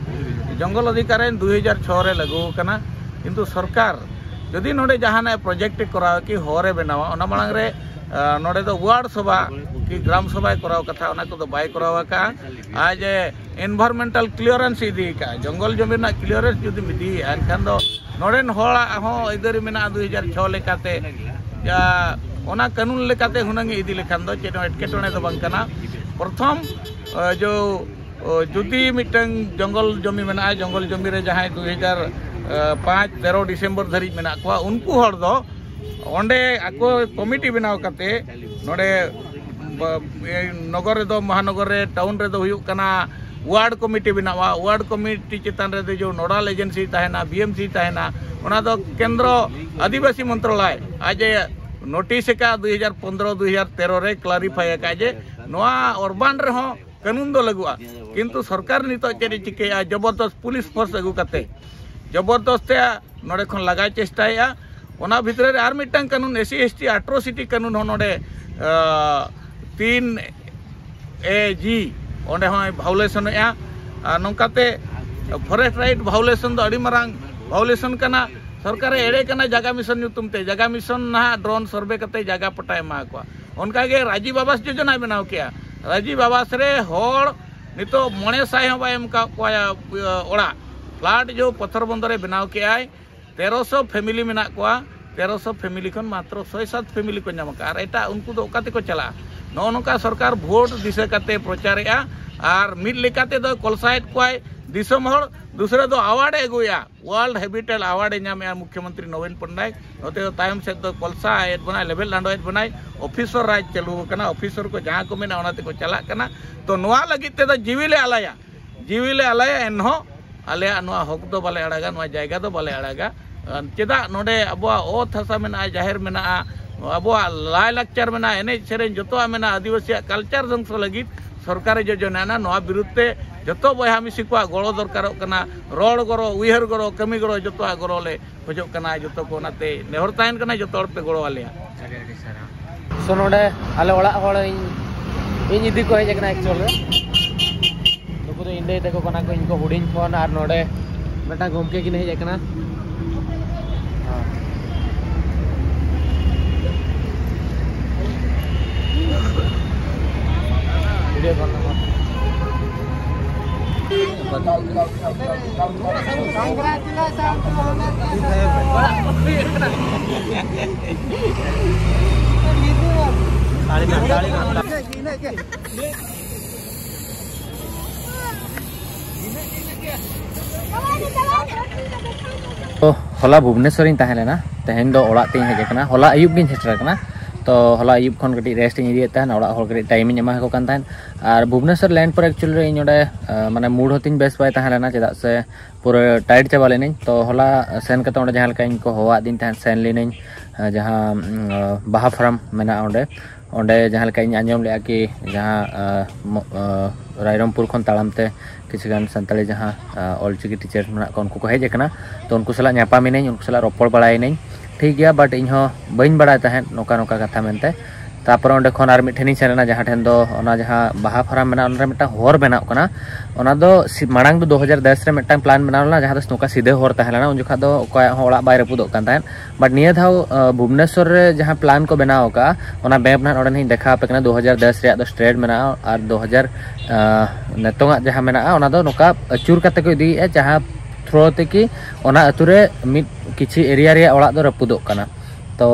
ᱡᱚᱝᱜᱚᱞ ᱚᱫᱷᱤᱠᱟᱨ ᱟᱹᱭᱤᱱ ᱫᱩᱭ ᱦᱟᱡᱟᱨ ᱪᱷᱚ ᱨᱮ ᱞᱟᱹᱜᱩ ᱟᱠᱟᱱᱟ, ᱠᱤᱱᱛᱩ ᱥᱚᱨᱠᱟᱨ ᱡᱩᱫᱤ ᱱᱚᱰᱮ ᱡᱟᱦᱟᱱᱟᱜ ᱯᱨᱚᱡᱮᱠᱴ ᱮ ᱠᱚᱨᱟᱣᱟ ᱠᱤ ᱦᱚᱨ ᱮ ᱵᱮᱱᱟᱣᱟ, ᱚᱱᱟ ᱢᱟᱲᱟᱝ ᱨᱮ ᱟᱸ, ᱱᱚᱰᱮ ᱫᱚ ᱣᱟᱨᱰ ᱥᱚᱵᱷᱟ ᱠᱤ ᱜᱨᱟᱢ ᱥᱚᱵᱷᱟᱭ ᱠᱚᱨᱟᱣ ᱠᱟᱛᱷᱟ, ᱚᱱᱟ ᱠᱚᱫᱚ ᱵᱟᱭ ᱠᱚᱨᱟᱣ ᱟᱠᱟᱫᱼᱟ᱾ ᱟᱡ ᱮ ᱮᱱᱵᱷᱟᱨᱢᱮᱱᱴᱟᱞ ᱠᱞᱤᱭᱟᱨᱮᱱᱥ ᱤᱫᱤ ᱟᱠᱟᱫᱼᱟ, ᱡᱚᱝᱜᱚᱞ ᱡᱚᱢᱤ ᱨᱮᱱᱟᱜ ᱠᱞᱤᱭᱟᱨᱮᱱᱥ ᱡᱩᱫᱤᱢ ᱤᱫᱤᱭᱮᱫᱼᱟ, ᱮᱱᱠᱷᱟᱱ ᱫᱚ ᱱᱚᱰᱮᱱ ᱦᱚᱲᱟᱜ ᱦᱚᱸ ᱟᱹᱭᱫᱟᱹᱨᱤ ᱢᱮᱱᱟᱜᱼᱟ ᱫᱩᱭ ᱦᱟᱡᱟᱨ ᱪᱷᱚ ᱞᱮᱠᱟᱛᱮ᱾ ᱡᱟ, ᱚᱱᱟ ᱠᱟᱹᱱᱩᱱ ᱞᱮᱠᱟᱛᱮ ᱦᱩᱱᱟᱹᱝ ᱮ ᱤᱫᱤ ᱞᱮᱠᱷᱟᱱ ᱫᱚ ᱪᱮᱫ ᱦᱚᱸ ᱮᱴᱠᱮᱴᱚᱬᱮ ᱫᱚ ᱵᱟᱝ ᱠᱟᱱᱟ᱾ ᱯᱨᱚᱛᱷᱚᱢ, ᱟᱸ, ᱡᱚ ᱚ, ᱡᱩᱫᱤ ᱢᱤᱫᱴᱟᱝ ᱡᱚᱝᱜᱚᱞ ᱡᱚᱢᱤ ᱢᱮᱱᱟᱜᱼᱟ, ᱡᱚᱝᱜᱚᱞ ᱡᱚᱢᱤ ᱨᱮ ᱡᱟᱦᱟᱸᱭ ᱫᱩᱭ ᱦᱟᱡᱟᱨ ᱯᱟᱸᱪ ᱛᱮᱨᱚ ᱰᱤᱥᱮᱢᱵᱚᱨ ᱫᱷᱟᱹᱨᱤᱡ ᱢᱮᱱᱟᱜ ᱠᱚᱣᱟ, ᱩᱱᱠᱩ ᱦᱚᱲ ᱫᱚ ᱚᱸᱰᱮ ᱟᱠᱚ ᱠᱚᱢᱤᱴᱤ ᱵᱮᱱᱟᱣ ᱠᱟᱛᱮ ᱱᱚᱰᱮ ᱵᱟ-, ᱮ, ᱱᱚᱜᱚᱨ ᱨᱮᱫᱚ, ᱢᱚᱦᱟᱱᱚᱜᱚᱨ ᱨᱮ, ᱴᱟᱣᱩᱱ ᱨᱮᱫᱚ ᱦᱩᱭᱩᱜ ᱠᱟᱱᱟ ᱳᱣᱟᱨᱰ ᱠᱚᱢᱤᱴᱤ ᱵᱮᱱᱟᱣᱟ, ᱳᱣᱟᱨᱰ ᱠᱚᱢᱤᱴᱤ ᱪᱮᱛᱟᱱ ᱨᱮᱫᱚ ᱡᱮ ᱱᱳᱰᱟᱞ ᱮᱡᱮᱱᱥᱤ ᱛᱟᱦᱮᱱᱟ, ᱵᱤ ᱮᱢ ᱥᱤ ᱛᱟᱦᱮᱱᱟ, ᱚᱱᱟ ᱫᱚ ᱠᱮᱱᱫᱨᱚ ᱟᱹᱫᱤᱵᱟᱹᱥᱤ ᱢᱚᱱᱛᱨᱟᱞᱚᱭ ᱟᱡ ᱮ ᱱᱳᱴᱤᱥ ᱟᱠᱟᱫ ᱫᱩᱭ ᱦᱟᱡᱟᱨ ᱯᱚᱱᱫᱽᱨᱚ ᱫᱩᱭ ᱦᱟᱡᱟᱨ ᱛᱮᱨᱚ ᱨᱮ ᱠᱞᱟᱨᱤᱯᱷᱟᱭ ᱟᱠᱟᱫ ᱡᱮ ᱱᱚᱣᱟ ᱚᱨᱵᱟᱱ ᱨᱮᱦᱚᱸ ᱠᱟᱹᱱᱩᱱ ᱫᱚ ᱞᱟᱹᱜᱩᱜᱼᱟ᱾ ᱠᱤᱱᱛᱩ ᱥᱚᱨᱠᱟᱨ ᱱᱤᱛᱚᱜ ᱪᱮᱫ ᱮ ᱪᱤᱠᱟᱹᱭᱟ? ᱡᱚᱵᱚᱨᱫᱚᱥ ᱯᱩᱞᱤᱥ ᱯᱷᱳᱨᱥ ᱟᱹᱜᱩ ᱠᱟᱛᱮ ᱡᱚᱵᱚᱨᱫᱚᱥ ᱛᱮ ᱱᱚᱰᱮ ᱠᱷᱚᱱ ᱞᱟᱜᱟᱭ ᱪᱮᱥᱴᱟᱭᱮᱫᱼᱟ᱾ ᱚᱱᱟ ᱵᱷᱤᱛᱨᱤ ᱨᱮ ᱟᱨ ᱢᱤᱫᱴᱟᱝ ᱠᱟᱹᱱᱩᱱ, ᱮᱥ ᱥᱤ ᱮᱥ ᱴᱤ ᱟᱴᱨᱳᱥᱤᱴᱤ ᱠᱟᱹᱱᱩᱱ ᱦᱚᱸ ᱱᱚᱰᱮ, ᱟᱸ, ᱛᱤᱱ ᱮ ᱡᱤ, ᱚᱸᱰᱮ ᱦᱚᱸᱭ ᱵᱷᱟᱭᱳᱞᱮᱥᱚᱱᱮᱫᱼᱟ᱾ ᱟᱨ ᱱᱚᱝᱠᱟᱛᱮ ᱯᱷᱚᱨᱮᱥᱴ ᱨᱟᱭᱤᱴ ᱵᱷᱟᱭᱳᱞᱮᱥᱚᱱ ᱫᱚ ᱟᱹᱰᱤ ᱢᱟᱨᱟᱝ ᱵᱷᱟᱭᱳᱞᱮᱥᱚᱱ ᱠᱟᱱᱟ᱾ ᱥᱚᱨᱠᱟᱨᱮ ᱮᱲᱮ ᱠᱟᱱᱟ ᱡᱟᱭᱜᱟ ᱢᱤᱥᱚᱱ ᱧᱩᱛᱩᱢ ᱛᱮ᱾ ᱡᱟᱭᱜᱟ ᱢᱤᱥᱚᱱ ᱱᱟᱦᱟᱜ ᱰᱨᱳᱱ ᱥᱚᱨᱵᱷᱮ ᱠᱟᱛᱮ ᱡᱟᱭᱜᱟ ᱯᱟᱴᱟᱭ ᱮᱢᱟ ᱠᱚᱣᱟ᱾ ᱚᱱᱠᱟᱜᱮ ᱨᱟᱡᱤᱵ ᱟᱵᱟᱥ ᱡᱳᱡᱚᱱᱟᱭ ᱵᱮᱱᱟᱣ ᱠᱮᱜᱼᱟ᱾ ᱨᱟᱡᱤᱵ ᱟᱵᱟᱥ ᱨᱮ ᱦᱚᱲ ᱱᱤᱛᱚᱜ ᱢᱚᱬᱮ ᱥᱟᱭ ᱦᱚᱸ ᱵᱟᱭ ᱮᱢ ᱟᱠᱟᱫ ᱠᱚᱣᱟ, ᱤᱭᱟᱹ, ᱚᱲᱟᱜ᱾ ᱯᱷᱞᱟᱴ ᱡᱚ ᱯᱚᱛᱷᱚᱨ ᱵᱚᱱᱫᱚᱨ ᱨᱮ ᱵᱮᱱᱟᱣ ᱠᱮᱜᱼᱟᱭ, ᱛᱮᱨᱚᱥᱚ ᱯᱷᱮᱢᱤᱞᱤ ᱢᱮᱱᱟᱜ ᱠᱚᱣᱟ᱾ ᱛᱮᱨᱚᱥᱚ ᱯᱷᱮᱢᱤᱞᱤ ᱠᱷᱚᱱ ᱢᱟᱛᱨᱚ ᱥᱚᱭ ᱥᱟᱛ ᱯᱷᱮᱢᱤᱞᱤ ᱠᱚ ᱧᱟᱢ ᱟᱠᱟᱫᱼᱟ᱾ ᱟᱨ ᱮᱴᱟᱜ ᱩᱱᱠᱩ ᱫᱚ ᱚᱠᱟ ᱛᱮᱠᱚ ᱪᱟᱞᱟᱜᱼᱟ? ᱱᱚᱜᱼᱚ ᱱᱚᱝᱠᱟ ᱥᱚᱨᱠᱟᱨ ᱵᱷᱳᱴ ᱫᱤᱥᱟᱹ ᱠᱟᱛᱮ ᱯᱨᱚᱪᱟᱨᱮᱜᱼᱟ᱾ ᱟᱨ ᱢᱤᱫ ᱞᱮᱠᱟ ᱛᱮᱫᱚ ᱠᱚᱞᱥᱟᱭᱮᱫ ᱠᱚᱣᱟᱭ ᱫᱤᱥᱚᱢ ᱦᱚᱲ, ᱫᱩᱥᱨᱟᱹ ᱫᱚ ᱟᱣᱟᱨᱰ ᱮ ᱟᱹᱜᱩᱭᱟ᱾ ᱣᱟᱨᱞᱰ ᱦᱮᱵᱤᱴᱮᱴ ᱟᱣᱟᱨᱰ ᱮ ᱧᱟᱢᱮᱜᱼᱟ ᱢᱩᱠᱷᱭᱚᱢᱚᱱᱛᱨᱤ ᱱᱚᱵᱤᱱ ᱯᱚᱴᱱᱟᱭᱮᱠ᱾ ᱱᱚᱛᱮ ᱫᱚ ᱛᱟᱭᱚᱢ ᱥᱮᱫ ᱫᱚ ᱠᱚᱞᱥᱟ ᱮᱫ ᱵᱚᱱᱟᱭ, ᱞᱮᱵᱮᱞ ᱞᱟᱸᱰᱚᱭᱮᱫ ᱵᱚᱱᱟᱭ, ᱚᱯᱷᱤᱥᱚᱨ ᱨᱟᱡᱽ ᱪᱟᱹᱞᱩ ᱟᱠᱟᱱᱟ, ᱚᱯᱷᱤᱥᱚᱨ ᱠᱚ ᱡᱟᱦᱟᱸ ᱠᱚ ᱢᱮᱱᱟ ᱚᱱᱟ ᱛᱮᱠᱚ ᱪᱟᱞᱟᱜ ᱠᱟᱱᱟ᱾ ᱛᱚ ᱱᱚᱣᱟ ᱞᱟᱹᱜᱤᱫ ᱛᱮᱫᱚ ᱡᱤᱣᱤ ᱞᱮ ᱟᱞᱟᱭᱟ, ᱡᱤᱣᱤ ᱞᱮ ᱟᱞᱟᱭᱟ, ᱮᱱᱦᱚᱸ ᱟᱞᱮᱭᱟᱜ ᱱᱚᱣᱟ ᱦᱚᱠ ᱫᱚ ᱵᱟᱞᱮ ᱟᱲᱟᱜᱟ, ᱱᱚᱣᱟ ᱡᱟᱭᱜᱟ ᱫᱚ ᱵᱟᱞᱮ ᱟᱲᱟᱜᱟ᱾ ᱪᱮᱫᱟᱜ ᱱᱚᱰᱮ ᱟᱵᱚᱣᱟᱜ ᱚᱛ ᱦᱟᱥᱟ ᱢᱮᱱᱟᱜᱼᱟ, ᱡᱟᱦᱮᱨ ᱢᱮᱱᱟᱜᱼᱟ, ᱟᱵᱚᱣᱟᱜ ᱞᱟᱭᱼᱞᱟᱠᱪᱟᱨ ᱢᱮᱱᱟᱜᱼᱟ, ᱮᱱᱮᱡ ᱥᱮᱨᱮᱧ ᱡᱚᱛᱚᱣᱟᱜ ᱢᱮᱱᱟᱜᱼᱟ᱾ ᱟᱹᱫᱤᱵᱟᱹᱥᱤᱭᱟᱜ ᱠᱟᱞᱪᱟᱨ ᱫᱷᱚᱝᱥᱚ ᱞᱟᱹᱜᱤᱫ ᱥᱚᱨᱠᱟᱨᱮ ᱡᱳᱡᱚᱱᱟᱭᱮᱱᱟ᱾ ᱱᱚᱣᱟ ᱵᱤᱨᱩᱫᱷ ᱛᱮ ᱡᱚᱛᱚ ᱵᱚᱭᱦᱟ ᱢᱤᱥᱤ ᱠᱚᱣᱟᱜ ᱜᱚᱲᱚ ᱫᱚᱨᱠᱟᱨᱚᱜ ᱠᱟᱱᱟ᱾ ᱨᱚᱲ ᱜᱚᱲᱚ, ᱩᱭᱦᱟᱹᱨ ᱜᱚᱲᱚ, ᱠᱟᱹᱢᱤ ᱜᱚᱲᱚ, ᱡᱚᱛᱚᱣᱟᱜ ᱜᱚᱲᱚ ᱞᱮ ᱠᱷᱚᱡᱚᱜ ᱠᱟᱱᱟ᱾ ᱡᱚᱛᱚ ᱠᱚ ᱚᱱᱟᱛᱮ ᱱᱮᱦᱚᱨ ᱛᱟᱦᱮᱱ ᱠᱟᱱᱟ, ᱡᱚᱛᱚ ᱦᱚᱲ ᱯᱮ ᱜᱚᱲᱚ ᱟᱞᱮᱭᱟ᱾ ᱟᱹᱰᱤ ᱟᱹᱰᱤ ᱥᱟᱨᱦᱟᱣ᱾ ᱥᱚ ᱱᱚᱰᱮ ᱟᱞᱮ ᱚᱲᱟᱜ ᱦᱚᱲ ᱤᱧ, ᱤᱧ ᱤᱫᱤ ᱠᱚ ᱦᱮᱡ ᱟᱠᱟᱱᱟ ᱮᱠᱪᱩᱭᱮᱞ ᱨᱮ᱾ ᱱᱩᱠᱩ ᱫᱚ ᱤᱧ ᱫᱟᱹᱭ ᱛᱟᱠᱚ ᱠᱟᱱᱟ ᱠᱚ, ᱤᱧ ᱠᱚ ᱦᱩᱰᱤᱧ ᱠᱷᱚᱱ, ᱟᱨ ᱱᱚᱰᱮ ᱢᱤᱫᱴᱟᱝ ᱜᱚᱢᱠᱮ ᱠᱤᱱ ᱦᱮᱡ ᱟᱠᱟᱱᱟ᱾ ᱦᱮᱸ᱾ Video call number. ᱛᱚ, ᱦᱚᱞᱟ ᱵᱷᱩᱵᱽᱱᱮᱥᱚᱨ ᱤᱧ ᱛᱟᱦᱮᱸ ᱞᱮᱱᱟ, ᱛᱮᱦᱮᱧ ᱫᱚ ᱚᱲᱟᱜ ᱛᱮᱧ ᱦᱮᱡ ᱟᱠᱟᱱᱟ᱾ ᱦᱚᱞᱟ ᱟᱹᱭᱩᱵ ᱜᱤᱧ ᱥᱮᱴᱮᱨ ᱟᱠᱟᱱᱟ᱾ ᱛᱚ ᱦᱚᱞᱟ ᱟᱹᱭᱩᱵ ᱠᱷᱚᱱ ᱠᱟᱹᱴᱤᱡ ᱨᱮᱥᱴ ᱤᱧ ᱤᱫᱤᱭᱮᱫ ᱛᱟᱦᱮᱱ, ᱚᱲᱟᱜ ᱦᱚᱲ ᱠᱟᱹᱴᱤᱡ ᱴᱟᱭᱤᱢ ᱤᱧ ᱮᱢᱟ ᱠᱚ ᱠᱟᱱ ᱛᱟᱦᱮᱸᱫ᱾ ᱟᱨ ᱵᱷᱩᱵᱽᱱᱮᱥᱚᱨ ᱞᱮᱱᱰ ᱯᱚᱨᱮ ᱮᱠᱪᱩᱭᱮᱞᱤ ᱤᱧ ᱚᱸᱰᱮ ᱢᱟᱱᱮ ᱢᱩᱰ ᱦᱚᱸ ᱛᱤᱧ ᱵᱮᱥ ᱵᱟᱭ ᱛᱟᱦᱮᱸ ᱞᱮᱱᱟ, ᱪᱮᱫᱟᱜ ᱥᱮ ᱯᱩᱨᱟᱹ ᱴᱟᱭᱤᱰ ᱪᱟᱵᱟ ᱞᱮᱱᱟᱹᱧ᱾ ᱛᱚ ᱦᱚᱞᱟ ᱥᱮᱱ ᱠᱟᱛᱮ ᱚᱸᱰᱮ ᱡᱟᱦᱟᱸ ᱞᱮᱠᱟ ᱤᱧ ᱠᱚ ᱦᱚᱦᱚᱣᱟᱫᱤᱧ ᱛᱟᱦᱮᱸᱫ, ᱥᱮᱱ ᱞᱮᱱᱟᱹᱧ ᱡᱟᱦᱟᱸ ᱵᱟᱦᱟ ᱯᱷᱟᱨᱟᱢ ᱢᱮᱱᱟᱜᱼᱟ ᱚᱸᱰᱮ᱾ ᱚᱸᱰᱮ ᱡᱟᱦᱟᱸ ᱞᱮᱠᱟ ᱤᱧ ᱟᱸᱡᱚᱢ ᱞᱮᱫᱼᱟ ᱠᱤ ᱡᱟᱦᱟᱸ ᱨᱟᱭᱨᱚᱝᱯᱩᱨ ᱠᱷᱚᱱ ᱛᱟᱲᱟᱢ ᱛᱮ ᱠᱤᱪᱷᱩ ᱜᱟᱱ ᱥᱟᱱᱛᱟᱲᱤ ᱡᱟᱦᱟᱸ ᱚᱞᱪᱤᱠᱤ ᱴᱤᱪᱟᱨ ᱢᱮᱱᱟᱜ ᱠᱚᱣᱟ, ᱩᱱᱠᱩ ᱠᱚ ᱦᱮᱡ ᱟᱠᱟᱱᱟ᱾ ᱛᱚ ᱩᱱᱠᱩ ᱥᱟᱞᱟᱜ ᱧᱟᱯᱟᱢ ᱮᱱᱟᱹᱧ, ᱩᱱᱠᱩ ᱥᱟᱞᱟᱜ ᱨᱚᱯᱚᱲ ᱵᱟᱲᱟᱭᱮᱱᱟᱹᱧ᱾ ᱴᱷᱤᱠ ᱜᱮᱭᱟ, ᱵᱟᱴ ᱤᱧ ᱦᱚᱸ ᱵᱟᱹᱧ ᱵᱟᱲᱟᱭ ᱛᱟᱦᱮᱸᱫ ᱱᱚᱝᱠᱟ ᱱᱚᱝᱠᱟ ᱠᱟᱛᱷᱟ ᱢᱮᱱᱛᱮ᱾ ᱛᱟᱯᱚᱨᱮ ᱚᱸᱰᱮ ᱠᱷᱚᱱ ᱟᱨ ᱢᱤᱫ ᱴᱷᱮᱱᱤᱧ ᱥᱮᱱ ᱮᱱᱟ, ᱡᱟᱦᱟᱸ ᱴᱷᱮᱱ ᱫᱚ ᱚᱱᱟ ᱡᱟᱦᱟᱸ ᱵᱟᱦᱟ ᱯᱷᱟᱨᱟᱢ ᱢᱮᱱᱟᱜᱼᱟ, ᱚᱱᱟ ᱨᱮ ᱢᱤᱫᱴᱟᱝ ᱦᱚᱨ ᱵᱮᱱᱟᱣ ᱠᱟᱱᱟ᱾ ᱚᱱᱟ ᱫᱚ ᱢᱟᱲᱟᱝ ᱫᱚ ᱫᱩ ᱦᱟᱡᱟᱨ ᱫᱚᱥ ᱨᱮ ᱢᱤᱫᱴᱟᱝ ᱯᱞᱟᱱ ᱵᱮᱱᱟᱣ ᱞᱮᱱᱟ, ᱡᱟᱦᱟᱸ ᱫᱚ ᱱᱚᱝᱠᱟ ᱥᱤᱫᱷᱟᱹ ᱦᱚᱨ ᱛᱟᱦᱮᱸ ᱞᱮᱱᱟ᱾ ᱩᱱ ᱡᱚᱠᱷᱟᱜ ᱫᱚ ᱚᱠᱚᱭᱟᱜ ᱦᱚᱸ ᱚᱲᱟᱜ ᱵᱟᱭ ᱨᱟᱹᱯᱩᱫᱚᱜ ᱠᱟᱱ ᱛᱟᱦᱮᱸᱫ᱾ ᱵᱟᱴ ᱱᱤᱭᱟᱹ ᱫᱷᱟᱣ ᱵᱷᱩᱵᱽᱱᱮᱥᱚᱨ ᱨᱮ ᱡᱟᱦᱟᱸ ᱯᱞᱟᱱ ᱠᱚ ᱵᱮᱱᱟᱣ ᱟᱠᱟᱫᱼᱟ, ᱚᱱᱟ ᱢᱮᱯ ᱱᱟᱦᱟᱜ ᱱᱚᱰᱮ ᱱᱟᱦᱟᱜ ᱤᱧ ᱫᱮᱠᱷᱟᱣ ᱟᱯᱮ ᱠᱟᱱᱟ᱾ ᱫᱩ ᱦᱟᱡᱟᱨ ᱫᱚᱥ ᱨᱮᱭᱟᱜ ᱫᱚ ᱥᱴᱨᱮᱴ ᱢᱮᱱᱟᱜᱼᱟ, ᱟᱨ ᱫᱩ ᱦᱟᱡᱟᱨ ᱱᱤᱛᱚᱝᱟᱜ ᱡᱟᱦᱟᱸ ᱢᱮᱱᱟᱜᱼᱟ, ᱚᱱᱟ ᱫᱚ ᱱᱚᱝᱠᱟ ᱟᱹᱪᱩᱨ ᱠᱟᱛᱮ ᱠᱚ ᱤᱫᱤᱭᱮᱫᱼᱟ, ᱡᱟᱦᱟᱸ ᱛᱷᱨᱳ ᱛᱮᱠᱤ ᱚᱱᱟ ᱟᱹᱛᱩ ᱨᱮ ᱢᱤᱫ ᱠᱤᱪᱷᱤ ᱮᱨᱤᱭᱟ ᱨᱮᱭᱟᱜ ᱚᱲᱟᱜ ᱫᱚ ᱨᱟᱹᱯᱩᱫᱚᱜ ᱠᱟᱱᱟ᱾ ᱛᱚ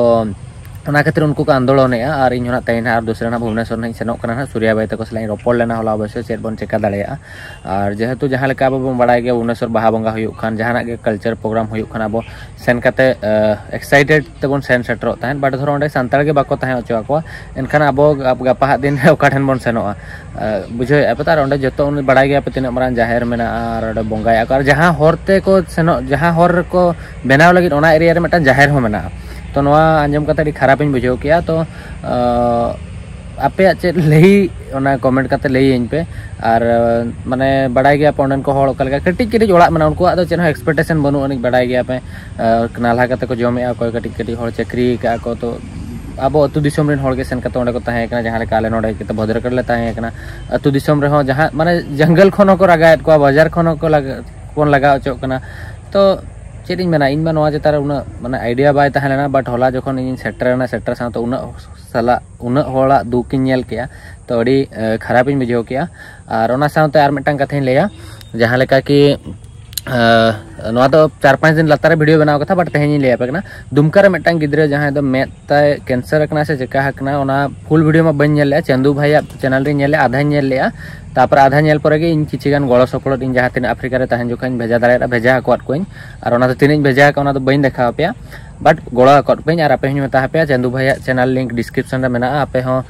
ᱚᱱᱟ ᱠᱷᱟᱹᱛᱤᱨ ᱩᱱᱠᱩ ᱠᱚ ᱟᱱᱫᱳᱞᱚᱱᱮᱫᱼᱟ᱾ ᱟᱨ ᱤᱧ ᱦᱚᱸ ᱱᱟᱜ ᱛᱮᱦᱮᱧ ᱱᱟᱜ ᱟᱨ ᱫᱚᱥᱨᱟ ᱱᱟᱜ ᱵᱷᱩᱵᱽᱱᱮᱥᱚᱨ ᱱᱟᱜ ᱤᱧ ᱥᱮᱱᱚᱜ ᱠᱟᱱᱟ ᱱᱟᱜ, ᱥᱩᱨᱭᱟ ᱵᱷᱟᱭ ᱛᱟᱠᱚ ᱥᱟᱞᱟᱜ ᱤᱧ ᱨᱚᱯᱚᱲ ᱞᱮᱱᱟ ᱦᱚᱞᱟ ᱚᱵᱚᱥᱥᱳᱭ, ᱪᱮᱫ ᱵᱚᱱ ᱪᱮᱠᱟ ᱫᱟᱲᱮᱭᱟᱜᱼᱟ᱾ ᱟᱨ ᱡᱮᱦᱮᱛᱩ ᱡᱟᱦᱟᱸ ᱞᱮᱠᱟ ᱟᱵᱚ ᱵᱚᱱ ᱵᱟᱲᱟᱭ ᱜᱮᱭᱟ, ᱵᱷᱩᱵᱽᱱᱮᱥᱚᱨ ᱵᱟᱦᱟ ᱵᱚᱸᱜᱟ ᱦᱩᱭᱩᱜ ᱠᱷᱟᱱ, ᱡᱟᱦᱟᱱᱟᱜ ᱜᱮ ᱠᱟᱞᱪᱟᱨ ᱯᱨᱳᱜᱨᱟᱢ ᱦᱩᱭᱩᱜ ᱠᱷᱟᱱ, ᱟᱵᱚ ᱥᱮᱱ ᱠᱟᱛᱮ ᱮᱠᱥᱟᱭᱴᱮᱰ ᱛᱮᱵᱚᱱ ᱥᱮᱱ ᱥᱮᱴᱮᱨᱚᱜ ᱛᱟᱦᱮᱸᱫ᱾ ᱵᱟᱴ ᱫᱷᱚᱨᱚ ᱚᱸᱰᱮ ᱥᱟᱱᱛᱟᱲ ᱜᱮ ᱵᱟᱠᱚ ᱛᱟᱦᱮᱸ ᱦᱚᱪᱚ ᱟᱠᱚᱣᱟ, ᱮᱱᱠᱷᱟᱱ ᱟᱵᱚ ᱜᱟᱯ- ᱜᱟᱯᱟ ᱦᱟᱜ ᱫᱤᱱ ᱨᱮ ᱚᱠᱟ ᱴᱷᱮᱱ ᱵᱚᱱ ᱥᱮᱱᱚᱜᱼᱟ? ᱵᱩᱡᱷᱟᱹᱣᱮᱫᱼᱟ ᱯᱮ ᱛᱚ? ᱟᱨ ᱚᱸᱰᱮ ᱡᱚᱛᱚ ᱩᱱᱤ ᱵᱟᱲᱟᱭ ᱜᱮᱭᱟ ᱯᱮ ᱛᱤᱱᱟᱹᱜ ᱢᱟᱨᱟᱝ ᱡᱟᱦᱮᱨ ᱢᱮᱱᱟᱜᱼᱟ, ᱟᱨ ᱚᱸᱰᱮ ᱵᱚᱸᱜᱟᱭᱟ ᱠᱚ, ᱟᱨ ᱡᱟᱦᱟᱸ ᱦᱚᱨ ᱛᱮᱠᱚ ᱥᱮᱱᱚᱜ, ᱡᱟᱦᱟᱸ ᱦᱚᱨ ᱨᱮᱠᱚ ᱵᱮᱱᱟᱣ ᱞᱟᱹᱜᱤᱫ, ᱚᱱᱟ ᱮᱨᱤᱭᱟ ᱨᱮ ᱢᱤᱫᱴᱟᱝ ᱡᱟᱦᱮᱨ ᱦᱚᱸ ᱢᱮᱱᱟᱜᱼᱟ᱾ ᱛᱚ ᱱᱚᱣᱟ ᱟᱸᱡᱚᱢ ᱠᱟᱛᱮ ᱟᱹᱰᱤ ᱠᱷᱟᱨᱟᱯ ᱤᱧ ᱵᱩᱡᱷᱟᱹᱣ ᱠᱮᱜᱼᱟ᱾ ᱛᱚ ᱟᱯᱮᱭᱟᱜ ᱪᱮᱫ ᱞᱟᱹᱭ, ᱚᱱᱟ ᱠᱚᱢᱮᱱᱴ ᱠᱟᱛᱮ ᱞᱟᱹᱭᱟᱹᱧ ᱯᱮ᱾ ᱟᱨ ᱢᱟᱱᱮ ᱵᱟᱲᱟᱭ ᱜᱮᱭᱟ ᱯᱮ ᱚᱸᱰᱮᱱ ᱠᱚ ᱦᱚᱲ ᱚᱠᱟ ᱞᱮᱠᱟ, ᱠᱟᱹᱴᱤᱡ ᱠᱟᱹᱴᱤᱡ ᱚᱲᱟᱜ ᱢᱮᱱᱟᱜᱼᱟ, ᱩᱱᱠᱩᱣᱟᱜ ᱫᱚ ᱪᱮᱫ ᱦᱚᱸ ᱮᱠᱥᱯᱮᱠᱴᱮᱥᱚᱱ ᱵᱟᱹᱱᱩᱜ ᱟᱹᱱᱤᱡ, ᱵᱟᱲᱟᱭ ᱜᱮᱭᱟ ᱯᱮ᱾ ᱱᱟᱞᱦᱟ ᱠᱟᱛᱮ ᱠᱚ ᱡᱚᱢᱮᱫᱼᱟ, ᱚᱠᱚᱭ ᱠᱟᱹᱴᱤᱡ ᱠᱟᱹᱴᱤᱡ ᱦᱚᱲ ᱪᱟᱹᱠᱨᱤ ᱟᱠᱟᱫᱼᱟ ᱠᱚ᱾ ᱛᱚ ᱟᱵᱚ ᱟᱹᱛᱩ ᱫᱤᱥᱚᱢ ᱨᱮᱱ ᱦᱚᱲ ᱜᱮ ᱥᱮᱱ ᱠᱟᱛᱮ ᱚᱸᱰᱮ ᱠᱚ ᱛᱟᱦᱮᱸ ᱠᱟᱱᱟ, ᱡᱟᱦᱟᱸ ᱞᱮᱠᱟ ᱟᱞᱮ ᱱᱚᱸᱰᱮ ᱠᱟᱛᱮ ᱵᱷᱚᱫᱨᱚᱜᱚᱲ ᱞᱮ ᱛᱟᱦᱮᱸ ᱠᱟᱱᱟ᱾ ᱟᱹᱛᱩ ᱫᱤᱥᱚᱢ ᱨᱮᱦᱚᱸ ᱡᱟᱦᱟᱸ ᱢᱟᱱᱮ ᱡᱟᱝᱜᱟᱞ ᱠᱷᱚᱱ ᱦᱚᱸᱠᱚ ᱞᱟᱜᱟᱭᱮᱫ ᱠᱚᱣᱟ, ᱵᱟᱡᱟᱨ ᱠᱷᱚᱱ ᱦᱚᱸᱠᱚ ᱞᱟᱜᱟ, ᱵᱚᱱ ᱞᱟᱜᱟ ᱦᱚᱪᱚᱜ ᱠᱟᱱᱟ᱾ ᱛᱚ ᱪᱮᱫ ᱤᱧ ᱢᱮᱱᱟ, ᱤᱧ ᱢᱟ ᱱᱚᱣᱟ ᱪᱮᱛᱟᱱ ᱨᱮ ᱩᱱᱟᱹᱜ ᱢᱟᱱᱮ ᱟᱭᱰᱤᱭᱟ ᱵᱟᱭ ᱛᱟᱦᱮᱸ ᱞᱮᱱᱟ, ᱵᱟᱴ ᱦᱚᱞᱟ ᱡᱚᱠᱷᱚᱱ ᱤᱧ ᱥᱮᱴᱮᱨ ᱮᱱᱟ, ᱥᱮᱴᱮᱨ ᱥᱟᱶᱛᱮ ᱩᱱᱟᱹᱜ ᱥᱟᱞᱟᱜ ᱩᱱᱟᱹᱜ ᱦᱚᱲᱟᱜ ᱫᱩᱠ ᱤᱧ ᱧᱮᱞ ᱠᱮᱜᱼᱟ, ᱛᱚ ᱟᱹᱰᱤ ᱠᱷᱟᱨᱟᱯ ᱤᱧ ᱵᱩᱡᱷᱟᱹᱣ ᱠᱮᱜᱼᱟ᱾ ᱟᱨ ᱚᱱᱟ ᱥᱟᱶᱛᱮ ᱟᱨ ᱢᱤᱫᱴᱟᱝ ᱠᱟᱛᱷᱟᱧ ᱞᱟᱹᱭᱟ, ᱡᱟᱦᱟᱸ ᱞᱮᱠᱟ ᱠᱤ ᱱᱚᱣᱟ ᱫᱚ ᱪᱟᱨ ᱯᱟᱸᱪ ᱫᱤᱱ ᱞᱟᱛᱟᱨ ᱨᱮ ᱵᱷᱤᱰᱤᱭᱳ ᱵᱮᱱᱟᱣ ᱠᱟᱛᱷᱟ, ᱵᱟᱴ ᱛᱮᱦᱮᱧ ᱤᱧ ᱞᱟᱹᱭ ᱟᱯᱮ ᱠᱟᱱᱟ᱾ ᱫᱩᱢᱠᱟ ᱨᱮ ᱢᱤᱫᱴᱟᱝ ᱜᱤᱫᱽᱨᱟᱹ ᱡᱟᱦᱟᱸᱭ ᱫᱚ ᱢᱮᱫ ᱛᱟᱭ ᱠᱮᱱᱥᱟᱨ ᱟᱠᱟᱱᱟ ᱥᱮ ᱪᱮᱠᱟ ᱟᱠᱟᱱᱟ, ᱚᱱᱟ ᱯᱷᱩᱞ ᱵᱷᱤᱰᱤᱭᱳ ᱢᱟ ᱵᱟᱹᱧ ᱧᱮᱞ ᱞᱮᱜᱼᱟ, ᱪᱟᱸᱫᱩ ᱵᱷᱟᱭᱟᱜ ᱪᱮᱱᱮᱞ ᱨᱤᱧ ᱧᱮᱞ ᱞᱮᱜᱼᱟ, ᱟᱫᱷᱟᱧ ᱧᱮᱞ ᱞᱮᱜᱼᱟ᱾ ᱛᱟᱯᱚᱨ ᱟᱫᱷᱟ ᱧᱮᱞ ᱯᱚᱨᱮ ᱜᱮ ᱤᱧ ᱠᱤᱪᱷᱤ ᱜᱟᱱ ᱜᱚᱲᱚ ᱥᱚᱯᱚᱦᱚᱫ ᱤᱧ ᱡᱟᱦᱟᱸ ᱛᱤᱱᱟᱹᱜ ᱟᱯᱷᱨᱤᱠᱟ ᱨᱮ ᱛᱟᱦᱮᱱ ᱡᱚᱠᱷᱚᱱ ᱤᱧ ᱵᱷᱮᱡᱟ ᱫᱟᱲᱮᱭᱟᱜᱼᱟ, ᱵᱷᱮᱡᱟ ᱟᱠᱟᱫ ᱠᱚᱣᱟᱧ᱾ ᱟᱨ ᱚᱱᱟ ᱫᱚ ᱛᱤᱱᱟᱹᱜ ᱤᱧ ᱵᱷᱮᱡᱟ ᱟᱠᱟᱫ ᱚᱱᱟ ᱫᱚ ᱵᱟᱹᱧ ᱫᱮᱠᱷᱟᱣ ᱟᱯᱮᱭᱟ, but ᱜᱚᱲᱚ ᱟᱠᱟᱫ ᱯᱮᱭᱟᱧ᱾ ᱟᱨ ᱟᱯᱮ ᱦᱚᱸᱧ ᱢᱮᱛᱟ ᱦᱟᱯᱮᱭᱟ, ᱪᱟᱸᱫᱩ ᱵᱷᱟᱭᱟᱜ channel link description ᱨᱮ ᱢᱮᱱᱟᱜᱼᱟ, ᱟᱯᱮ ᱦᱚᱸ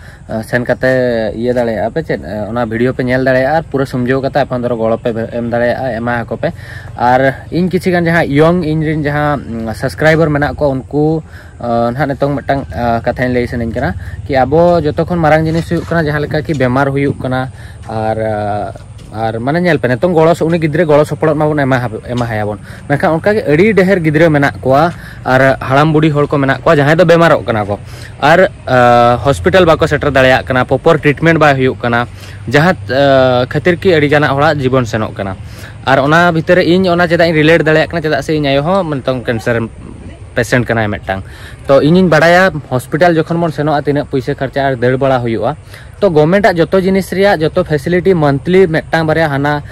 ᱥᱮᱱ ᱠᱟᱛᱮ ᱤᱭᱟᱹ ᱫᱟᱲᱮᱭᱟᱜᱼᱟ ᱯᱮ, ᱪᱮᱫ ᱚᱱᱟ video ᱯᱮ ᱧᱮᱞ ᱫᱟᱲᱮᱭᱟᱜᱼᱟ ᱟᱨ ᱯᱩᱨᱟᱹ ᱥᱚᱢᱡᱷᱟᱹᱣ ᱠᱟᱛᱮ ᱟᱯᱮ ᱚᱸᱰᱮ ᱜᱚᱲᱚ ᱯᱮ ᱮᱢ ᱫᱟᱲᱮᱭᱟᱜᱼᱟ, ᱮᱢᱟ ᱟᱠᱚ ᱯᱮ᱾ ᱟᱨ ᱤᱧ ᱠᱤᱪᱷᱤ ᱜᱟᱱ ᱡᱟᱦᱟᱸ young ᱤᱧ ᱨᱮᱱ ᱡᱟᱦᱟᱸ subscriber ᱢᱮᱱᱟᱜ ᱠᱚᱣᱟ, ᱩᱱᱠᱩ ᱱᱟᱦᱟᱜ ᱱᱤᱛᱚᱝ ᱢᱤᱫᱴᱟᱝ ᱠᱟᱛᱷᱟᱧ ᱞᱟᱹᱭ ᱥᱟᱱᱟᱧ ᱠᱟᱱᱟ ᱠᱤ ᱟᱵᱚ ᱡᱚᱛᱚ ᱠᱷᱚᱱ ᱢᱟᱨᱟᱝ ᱡᱤᱱᱤᱥ ᱦᱩᱭᱩᱜ ᱠᱟᱱᱟ ᱡᱟᱦᱟᱸ ᱞᱮᱠᱟ ᱠᱤ ᱵᱮᱢᱟᱨ ᱦᱩᱭᱩᱜ ᱠᱟᱱᱟ, ᱟᱨ ᱟᱨ ᱢᱟᱱᱮ ᱧᱮᱞ ᱯᱮ, ᱱᱤᱛᱚᱝ ᱜᱚᱲᱚ ᱩᱱᱤ ᱜᱤᱫᱽᱨᱟᱹ ᱜᱚᱲᱚ ᱥᱚᱯᱚᱦᱚᱫ ᱢᱟᱵᱚᱱ ᱮᱢᱟ ᱮᱢᱟᱦᱟᱭᱟᱵᱚᱱ, ᱢᱮᱱᱠᱷᱟᱱ ᱚᱱᱠᱟᱜᱮ ᱟᱹᱰᱤ ᱰᱷᱮᱨ ᱜᱤᱫᱽᱨᱟᱹ ᱢᱮᱱᱟᱜ ᱠᱚᱣᱟ ᱟᱨ ᱦᱟᱲᱟᱢ ᱵᱩᱲᱦᱤ ᱦᱚᱲ ᱠᱚ ᱢᱮᱱᱟᱜ ᱠᱚᱣᱟ ᱡᱟᱦᱟᱸᱭ ᱫᱚ ᱵᱮᱢᱟᱨᱚᱜ ᱠᱟᱱᱟ ᱠᱚ, ᱟᱨ ᱦᱚᱥᱯᱤᱴᱟᱞ ᱵᱟᱠᱚ ᱥᱮᱴᱮᱨ ᱫᱟᱲᱮᱭᱟᱜ ᱠᱟᱱᱟ, proper treatment ᱵᱟᱭ ᱦᱩᱭᱩᱜ ᱠᱟᱱᱟ, ᱡᱟᱦᱟᱸ ᱠᱷᱟᱹᱛᱤᱨ ᱠᱤ ᱟᱹᱰᱤ ᱜᱟᱱᱟᱜ ᱦᱚᱲᱟᱜ ᱡᱤᱵᱚᱱ ᱥᱮᱱᱚᱜ ᱠᱟᱱᱟ᱾ ᱟᱨ ᱚᱱᱟ ᱵᱷᱤᱛᱤᱨ ᱨᱮ ᱤᱧ ᱚᱱᱟ ᱪᱮᱫᱟᱜ ᱤᱧ relate ᱫᱟᱲᱮᱭᱟᱜ ᱠᱟᱱᱟ, ᱪᱮᱫᱟᱜ ᱥᱮ ᱤᱧ ᱟᱭᱳ ᱦᱚᱸ ᱱᱤᱛᱚᱝ cancer patient ᱠᱟᱱᱟᱭ ᱢᱤᱫᱴᱟᱝ᱾ ᱛᱚ ᱤᱧᱤᱧ ᱵᱟᱲᱟᱭᱟ ᱦᱚᱥᱯᱤᱴᱟᱞ ᱡᱚᱠᱷᱚᱱ ᱵᱚᱱ ᱥᱮᱱᱚᱜᱼᱟ ᱛᱤᱱᱟᱹᱜ ᱯᱩᱭᱥᱟᱹ ᱠᱷᱚᱨᱪᱟ ᱟᱨ ᱫᱟᱹᱲ ᱵᱟᱲᱟ ᱦᱩᱭᱩᱜᱼᱟ᱾ ᱛᱚ ᱜᱚᱵᱷᱢᱮᱱᱴᱟᱜ ᱡᱚᱛᱚ ᱡᱤᱱᱤᱥ ᱨᱮᱭᱟᱜ ᱡᱚᱛᱚ facility monthly ᱢᱤᱫᱴᱟᱝ ᱵᱟᱨᱭᱟ ᱦᱟᱱᱟ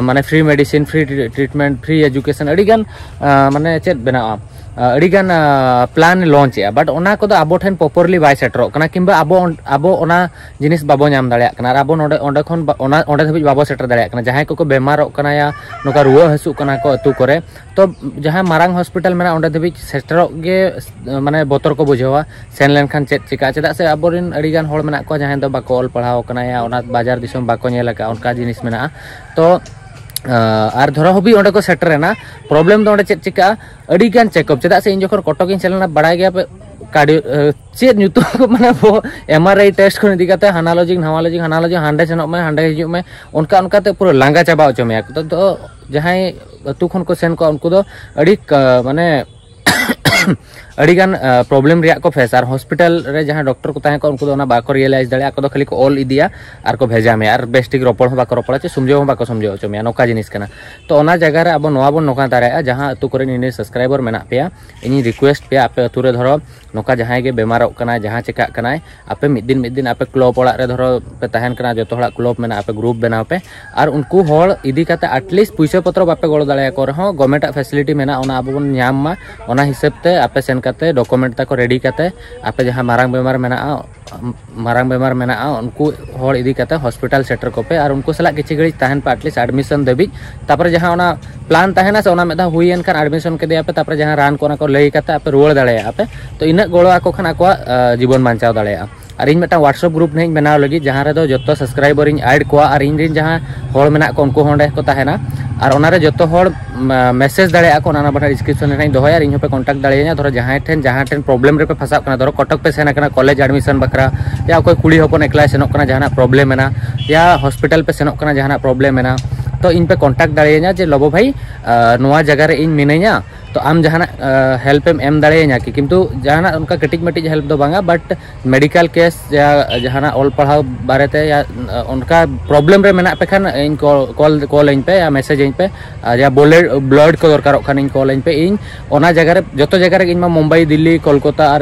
ᱢᱟᱱᱮ free medicine, free treatment, free education, ᱟᱹᱰᱤᱜᱟᱱ ᱢᱟᱱᱮ ᱪᱮᱫ ᱵᱮᱱᱟᱜᱼᱟ, ᱟᱹᱰᱤᱜᱟᱱ plan launch ᱮᱜᱼᱟ, but ᱚᱱᱟ ᱠᱚᱫᱚ ᱟᱵᱚ ᱴᱷᱮᱱ properly ᱵᱟᱭ ᱥᱮᱴᱮᱨᱚᱜ ᱠᱟᱱᱟ, ᱠᱤᱝᱵᱟ ᱟᱵᱚ ᱟᱵᱚ ᱚᱱᱟ ᱡᱤᱱᱤᱥ ᱵᱟᱵᱚ ᱧᱟᱢ ᱫᱟᱲᱮᱭᱟᱜ ᱠᱟᱱᱟ, ᱟᱨ ᱟᱵᱚ ᱱᱚᱰᱮ ᱚᱸᱰᱮ ᱠᱷᱚᱱ ᱚᱱᱟ ᱚᱸᱰᱮ ᱫᱷᱟᱹᱵᱤᱡ ᱵᱟᱵᱚ ᱥᱮᱴᱮᱨ ᱫᱟᱲᱮᱭᱟᱜ ᱠᱟᱱᱟ᱾ ᱡᱟᱦᱟᱸᱭ ᱠᱚᱠᱚ ᱵᱮᱢᱟᱨᱚᱜ ᱠᱟᱱᱟ ᱭᱟ ᱱᱚᱝᱠᱟ ᱨᱩᱣᱟᱹ ᱦᱟᱹᱥᱩᱜ ᱠᱟᱱᱟ ᱠᱚ ᱟᱹᱛᱩ ᱠᱚᱨᱮ, ᱛᱚ ᱡᱟᱦᱟᱸ ᱢᱟᱨᱟᱝ ᱦᱚᱥᱯᱤᱴᱟᱞ ᱢᱮᱱᱟᱜᱼᱟ ᱚᱸᱰᱮ ᱫᱷᱟᱹᱵᱤᱡ ᱥᱮᱴᱮᱨᱚᱜ ᱜᱮ ᱢᱟᱱᱮ ᱵᱚᱛᱚᱨ ᱠᱚ ᱵᱩᱡᱷᱟᱹᱣᱟ ᱥᱮᱱ ᱞᱮᱱᱠᱷᱟᱱ ᱪᱮᱫ ᱪᱤᱠᱟᱹᱜᱼᱟ, ᱪᱮᱫᱟᱜ ᱥᱮ ᱟᱵᱚᱨᱮᱱ ᱟᱹᱰᱤᱜᱟᱱ ᱦᱚᱲ ᱢᱮᱱᱟᱜ ᱠᱚᱣᱟ ᱡᱟᱦᱟᱸᱭ ᱫᱚ ᱵᱟᱠᱚ ᱚᱞ ᱯᱟᱲᱦᱟᱣ ᱠᱟᱱᱟ ᱭᱟ ᱚᱱᱟ ᱵᱟᱡᱟᱨ ᱫᱤᱥᱚᱢ ᱵᱟᱠᱚ ᱧᱮᱞ ᱟᱠᱟᱫᱼᱟ, ᱚᱱᱠᱟ ᱡᱤᱱᱤᱥ ᱢᱮᱱᱟᱜᱼᱟ᱾ ᱛᱚ ᱟᱨ ᱫᱷᱚᱨᱚ ᱦᱟᱹᱵᱤᱡ ᱚᱸᱰᱮ ᱠᱚ ᱥᱮᱴᱮᱨᱮᱱᱟ, problem ᱫᱚ ᱚᱸᱰᱮ ᱪᱮᱫ ᱪᱤᱠᱟᱹᱜᱼᱟ, ᱟᱹᱰᱤᱜᱟᱱ checkup, ᱪᱮᱫᱟᱜ ᱥᱮ ᱤᱧ ᱡᱚᱠᱷᱚᱱ ᱠᱚᱴᱚᱠ ᱤᱧ ᱥᱮᱱ ᱞᱮᱱᱟ ᱵᱟᱲᱟᱭ ᱜᱮᱭᱟ ᱯᱮ, cardio ᱪᱮᱫ ᱧᱩᱛᱩᱢ ᱠᱚ ᱢᱟᱱᱮ ᱟᱵᱚ MRI test ᱠᱷᱚᱱ ᱤᱫᱤ ᱠᱟᱛᱮ ᱦᱟᱱᱟ ᱞᱚᱡᱤᱠ ᱱᱟᱣᱟ ᱞᱚᱡᱤᱠ, ᱦᱟᱱᱟ ᱞᱚᱡᱤᱠ ᱦᱟᱸᱰᱮ ᱥᱮᱱᱚᱜ ᱢᱮ ᱦᱟᱸᱰᱮ ᱦᱤᱡᱩᱜ ᱢᱮ, ᱚᱱᱠᱟ ᱚᱱᱠᱟᱛᱮ ᱯᱩᱨᱟᱹ ᱞᱟᱸᱜᱟ ᱪᱟᱵᱟ ᱦᱚᱪᱚ ᱢᱮᱭᱟ ᱠᱚ᱾ ᱛᱚ ᱡᱟᱦᱟᱸᱭ ᱟᱹᱛᱩ ᱠᱷᱚᱱ ᱠᱚ ᱥᱮᱱ ᱠᱚᱜᱼᱟ ᱩᱱᱠᱩ ᱫᱚ ᱟᱹᱰᱤ ᱢᱟᱱᱮ ᱟᱹᱰᱤᱜᱟᱱ problem ᱨᱮᱭᱟᱜ ᱠᱚ face, ᱟᱨ ᱦᱚᱥᱯᱤᱴᱟᱞ ᱨᱮ ᱡᱟᱦᱟᱸ ᱰᱚᱠᱴᱚᱨ ᱠᱚ ᱛᱟᱦᱮᱸ ᱠᱚᱜᱼᱟ ᱩᱱᱠᱩ ᱫᱚ ᱚᱱᱟ ᱵᱟᱠᱚ realize ᱫᱟᱲᱮᱭᱟᱜᱼᱟ, ᱟᱠᱚ ᱫᱚ ᱠᱷᱟᱹᱞᱤ ᱠᱚ ᱚᱞ ᱤᱫᱤᱭᱟ ᱟᱨ ᱠᱚ ᱵᱷᱮᱡᱟ ᱢᱮᱭᱟ ᱟᱨ ᱵᱮᱥ ᱴᱷᱤᱠ ᱨᱚᱯᱚᱲ ᱦᱚᱸ ᱵᱟᱠᱚ ᱨᱚᱯᱚᱲᱟ, ᱪᱮ ᱥᱚᱢᱡᱷᱟᱹᱣ ᱦᱚᱸ ᱵᱟᱠᱚ ᱥᱚᱢᱡᱷᱟᱹᱣ ᱦᱚᱪᱚ ᱢᱮᱭᱟ, ᱱᱚᱝᱠᱟ ᱡᱤᱱᱤᱥ ᱠᱟᱱᱟ᱾ ᱛᱚ ᱚᱱᱟ ᱡᱟᱭᱜᱟ ᱨᱮ ᱟᱵᱚ ᱱᱚᱣᱟ ᱵᱚᱱ ᱱᱚᱝᱠᱟ ᱫᱟᱲᱮᱭᱟᱜᱼᱟ, ᱡᱟᱦᱟᱸ ᱟᱹᱛᱩ ᱠᱚᱨᱮ ᱤᱧ subscriber ᱢᱮᱱᱟᱜ ᱯᱮᱭᱟ, ᱤᱧᱤᱧ request ᱯᱮᱭᱟ ᱟᱯᱮ ᱟᱹᱛᱩ ᱨᱮ ᱫᱷᱚᱨᱚ ᱱᱚᱝᱠᱟ ᱡᱟᱦᱟᱸᱭ ᱜᱮ ᱵᱮᱢᱟᱨᱚᱜ ᱠᱟᱱᱟᱭ, ᱡᱟᱦᱟᱸ ᱪᱮᱠᱟᱜ ᱠᱟᱱᱟᱭ, ᱟᱯᱮ ᱢᱤᱫ ᱫᱤᱱ ᱢᱤᱫ ᱫᱤᱱ ᱟᱯᱮ ᱠᱞᱚᱵ ᱚᱲᱟᱜ ᱨᱮ ᱫᱷᱚᱨᱚ ᱯᱮ ᱛᱟᱦᱮᱱ ᱠᱟᱱᱟ, ᱡᱚᱛᱚ ᱦᱚᱲᱟᱜ ᱠᱞᱚᱵ ᱢᱮᱱᱟᱜᱼᱟ, ᱟᱯᱮ group ᱵᱮᱱᱟᱣ ᱯᱮ, ᱟᱨ ᱩᱱᱠᱩ ᱦᱚᱲ ᱤᱫᱤ ᱠᱟᱛᱮ at least ᱯᱩᱭᱥᱟᱹ ᱯᱚᱛᱨᱚ ᱵᱟᱯᱮ ᱜᱚᱲᱚ ᱫᱟᱲᱮᱭᱟᱠᱚ ᱨᱮᱦᱚᱸ ᱜᱚᱵᱷᱢᱮᱱᱴᱟᱜ facility ᱢᱮᱱᱟᱜᱼᱟ, ᱚᱱᱟ ᱟᱵᱚ ᱵᱚᱱ ᱧᱟᱢ ᱢᱟ, ᱚᱱᱟ ᱦᱤᱥᱟᱹᱵ ᱛᱮ ᱟᱯᱮ ᱥᱮᱱ ᱠᱟᱛᱮ ᱰᱚᱠᱩᱢᱮᱱᱴ ᱛᱟᱠᱚ ᱨᱮᱰᱤ ᱠᱟᱛᱮ ᱟᱯᱮ ᱡᱟᱦᱟᱸ ᱢᱟᱨᱟᱝ ᱵᱮᱢᱟᱨ ᱢᱮᱱᱟᱜᱼᱟ, ᱢᱟᱨᱟᱝ ᱵᱮᱢᱟᱨ ᱢᱮᱱᱟᱜᱼᱟ, ᱩᱱᱠᱩ ᱦᱚᱲ ᱤᱫᱤ ᱠᱟᱛᱮ ᱦᱚᱥᱯᱤᱴᱟᱞ ᱥᱮᱴᱮᱨ ᱠᱚᱯᱮ ᱟᱨ ᱩᱱᱠᱩ ᱥᱟᱞᱟᱜ ᱠᱤᱪᱷᱩ ᱜᱷᱟᱹᱲᱤᱡ ᱛᱟᱦᱮᱱ ᱯᱮ, ᱟᱴᱞᱤᱥᱴ ᱮᱰᱢᱤᱥᱚᱱ ᱫᱷᱟᱹᱵᱤᱡ᱾ ᱛᱟᱨᱯᱚᱨᱮ ᱡᱟᱦᱟᱸ ᱚᱱᱟ ᱯᱞᱟᱱ ᱛᱟᱦᱮᱱᱟ ᱥᱮ, ᱚᱱᱟ ᱢᱤᱫ ᱫᱷᱟᱣ ᱦᱩᱭᱮᱱ ᱠᱷᱟᱱ ᱮᱰᱢᱤᱥᱚᱱ ᱠᱮᱫᱮᱭᱟᱯᱮ, ᱛᱟᱨᱯᱚᱨᱮ ᱡᱟᱦᱟᱸ ᱨᱟᱱ ᱠᱚ ᱚᱱᱟ ᱠᱚ ᱞᱟᱹᱭ ᱠᱟᱛᱮ ᱟᱯᱮ ᱨᱩᱣᱟᱹᱲ ᱫᱟᱲᱮᱭᱟᱜᱼᱟ ᱯᱮ᱾ ᱛᱚ ᱤᱱᱟᱹᱜ ᱜᱚᱲᱚ ᱟᱠᱚ ᱠᱷᱟᱱ ᱟᱠᱚᱣᱟᱜ ᱡᱤᱵᱚᱱ ᱵᱟᱧᱪᱟᱣ ᱫᱟᱲᱮᱭᱟᱜᱼᱟ᱾ ᱟᱨ ᱤᱧ ᱢᱤᱫᱴᱟᱝ WhatsApp ᱜᱨᱩᱯ ᱱᱟᱦᱟᱜ ᱤᱧ ᱵᱮᱱᱟᱣ ᱞᱟᱹᱜᱤᱫ, ᱡᱟᱦᱟᱸ ᱨᱮᱫᱚ ᱡᱚᱛᱚ ᱥᱟᱵᱥᱠᱨᱟᱭᱵᱟᱨ ᱤᱧ ᱮᱰ ᱠᱚᱣᱟ ᱟᱨ ᱤᱧ ᱨᱮᱱ ᱡᱟᱦᱟᱸ ᱦᱚᱲ ᱢᱮᱱᱟᱜ ᱠᱚ ᱩᱱᱠᱩ ᱦᱚᱸ ᱚᱸᱰᱮ ᱠᱚ ᱛᱟᱦᱮᱱᱟ᱾ ᱟᱨ ᱚᱱᱟᱨᱮ ᱡᱚᱛᱚ ᱦᱚᱲ ᱢᱮᱥᱮᱡᱽ ᱫᱟᱲᱮᱭᱟᱜᱼᱟ ᱠᱚ, ᱚᱱᱟ ᱱᱟᱢᱵᱟᱨ ᱰᱤᱥᱠᱨᱤᱯᱥᱚᱱ ᱨᱮ ᱱᱟᱦᱟᱜ ᱤᱧ ᱫᱚᱦᱚᱭᱟ ᱟᱨ ᱤᱧ ᱦᱚᱸᱯᱮ ᱠᱚᱱᱴᱟᱠᱴ ᱫᱟᱲᱮᱭᱟᱹᱧᱟ᱾ ᱫᱷᱚᱨᱚ ᱡᱟᱦᱟᱸᱭ ᱴᱷᱮᱱ ᱡᱟᱦᱟᱸ ᱴᱷᱮᱱ ᱯᱨᱚᱵᱞᱮᱢ ᱨᱮᱯᱮ ᱯᱷᱟᱸᱥᱟᱜ ᱠᱟᱱᱟ, ᱫᱷᱚᱨᱚ ᱠᱚᱴᱚᱠ ᱯᱮ ᱥᱮᱱ ᱟᱠᱟᱱᱟ ᱠᱚᱞᱮᱡᱽ ᱮᱰᱢᱤᱥᱚᱱ ᱵᱟᱠᱷᱨᱟ, ᱭᱟ ᱚᱠᱚᱭ ᱠᱩᱲᱤ ᱦᱚᱯᱚᱱ ᱮᱠᱞᱟᱭ ᱥᱮᱱᱚᱜ ᱠᱟᱱᱟ ᱡᱟᱦᱟᱱᱟᱜ ᱯᱨᱚᱵᱞᱮᱢ ᱢᱮᱱᱟᱜᱼᱟ, ᱭᱟ ᱦᱚᱥᱯᱤᱴᱟᱞ ᱯᱮ ᱥᱮᱱᱚᱜ ᱠᱟᱱᱟ ᱡᱟᱦᱟᱱᱟᱜ ᱯᱨᱚᱵᱞᱮᱢ ᱢᱮᱱᱟᱜᱼᱟ, ᱛᱚ ᱤᱧ ᱯᱮ ᱠᱚᱱᱴᱟᱠᱴ ᱫᱟᱲᱮᱭᱟᱹᱧᱟ ᱡᱮ ᱞᱚᱵᱚ ᱵᱷᱟᱭ, ᱱᱚᱣᱟ ᱡᱟᱭᱜᱟ ᱨᱮ ᱤᱧ ᱢᱤᱱᱟᱹᱧᱟ, ᱛᱚ ᱟᱢ ᱡᱟᱦᱟᱱᱟᱜ ᱦᱮᱞᱯ ᱮᱢ ᱮᱢ ᱫᱟᱲᱮᱭᱟᱹᱧᱟ ᱠᱤ? ᱠᱤᱱᱛᱩ ᱡᱟᱦᱟᱱᱟᱜ ᱚᱱᱠᱟ ᱠᱟᱹᱴᱤᱡ ᱢᱟᱹᱴᱤᱡ ᱦᱮᱞᱯ ᱫᱚ ᱵᱟᱝᱟ, ᱵᱟᱴ ᱢᱮᱰᱤᱠᱟᱞ ᱠᱮᱥ ᱡᱟᱦᱟᱱᱟᱜ ᱚᱞ ᱯᱟᱲᱦᱟᱣ ᱵᱟᱨᱮᱛᱮ ᱭᱟ ᱚᱱᱠᱟ ᱯᱨᱚᱵᱞᱮᱢ ᱨᱮ ᱢᱮᱱᱟᱜ ᱯᱮ ᱠᱷᱟᱱ ᱤᱧ ᱠᱚᱞ ᱠᱚᱞ ᱟᱹᱧ ᱯᱮ ᱭᱟ ᱢᱮᱥᱮᱡᱽ ᱟᱹᱧ ᱯᱮ᱾ ᱟᱨ ᱭᱟ ᱵᱞᱟᱰ ᱵᱞᱟᱰ ᱠᱚ ᱫᱚᱨᱠᱟᱨᱚᱜ ᱠᱷᱟᱱ ᱤᱧ ᱠᱚᱞ ᱟᱹᱧ ᱯᱮ᱾ ᱤᱧ ᱚᱱᱟ ᱡᱟᱭᱜᱟ ᱨᱮ, ᱡᱚᱛᱚ ᱡᱟᱭᱜᱟ ᱨᱮ ᱤᱧ ᱢᱟ ᱢᱩᱢᱵᱟᱭ, ᱫᱤᱞᱞᱤ, ᱠᱳᱞᱠᱟᱛᱟ ᱟᱨ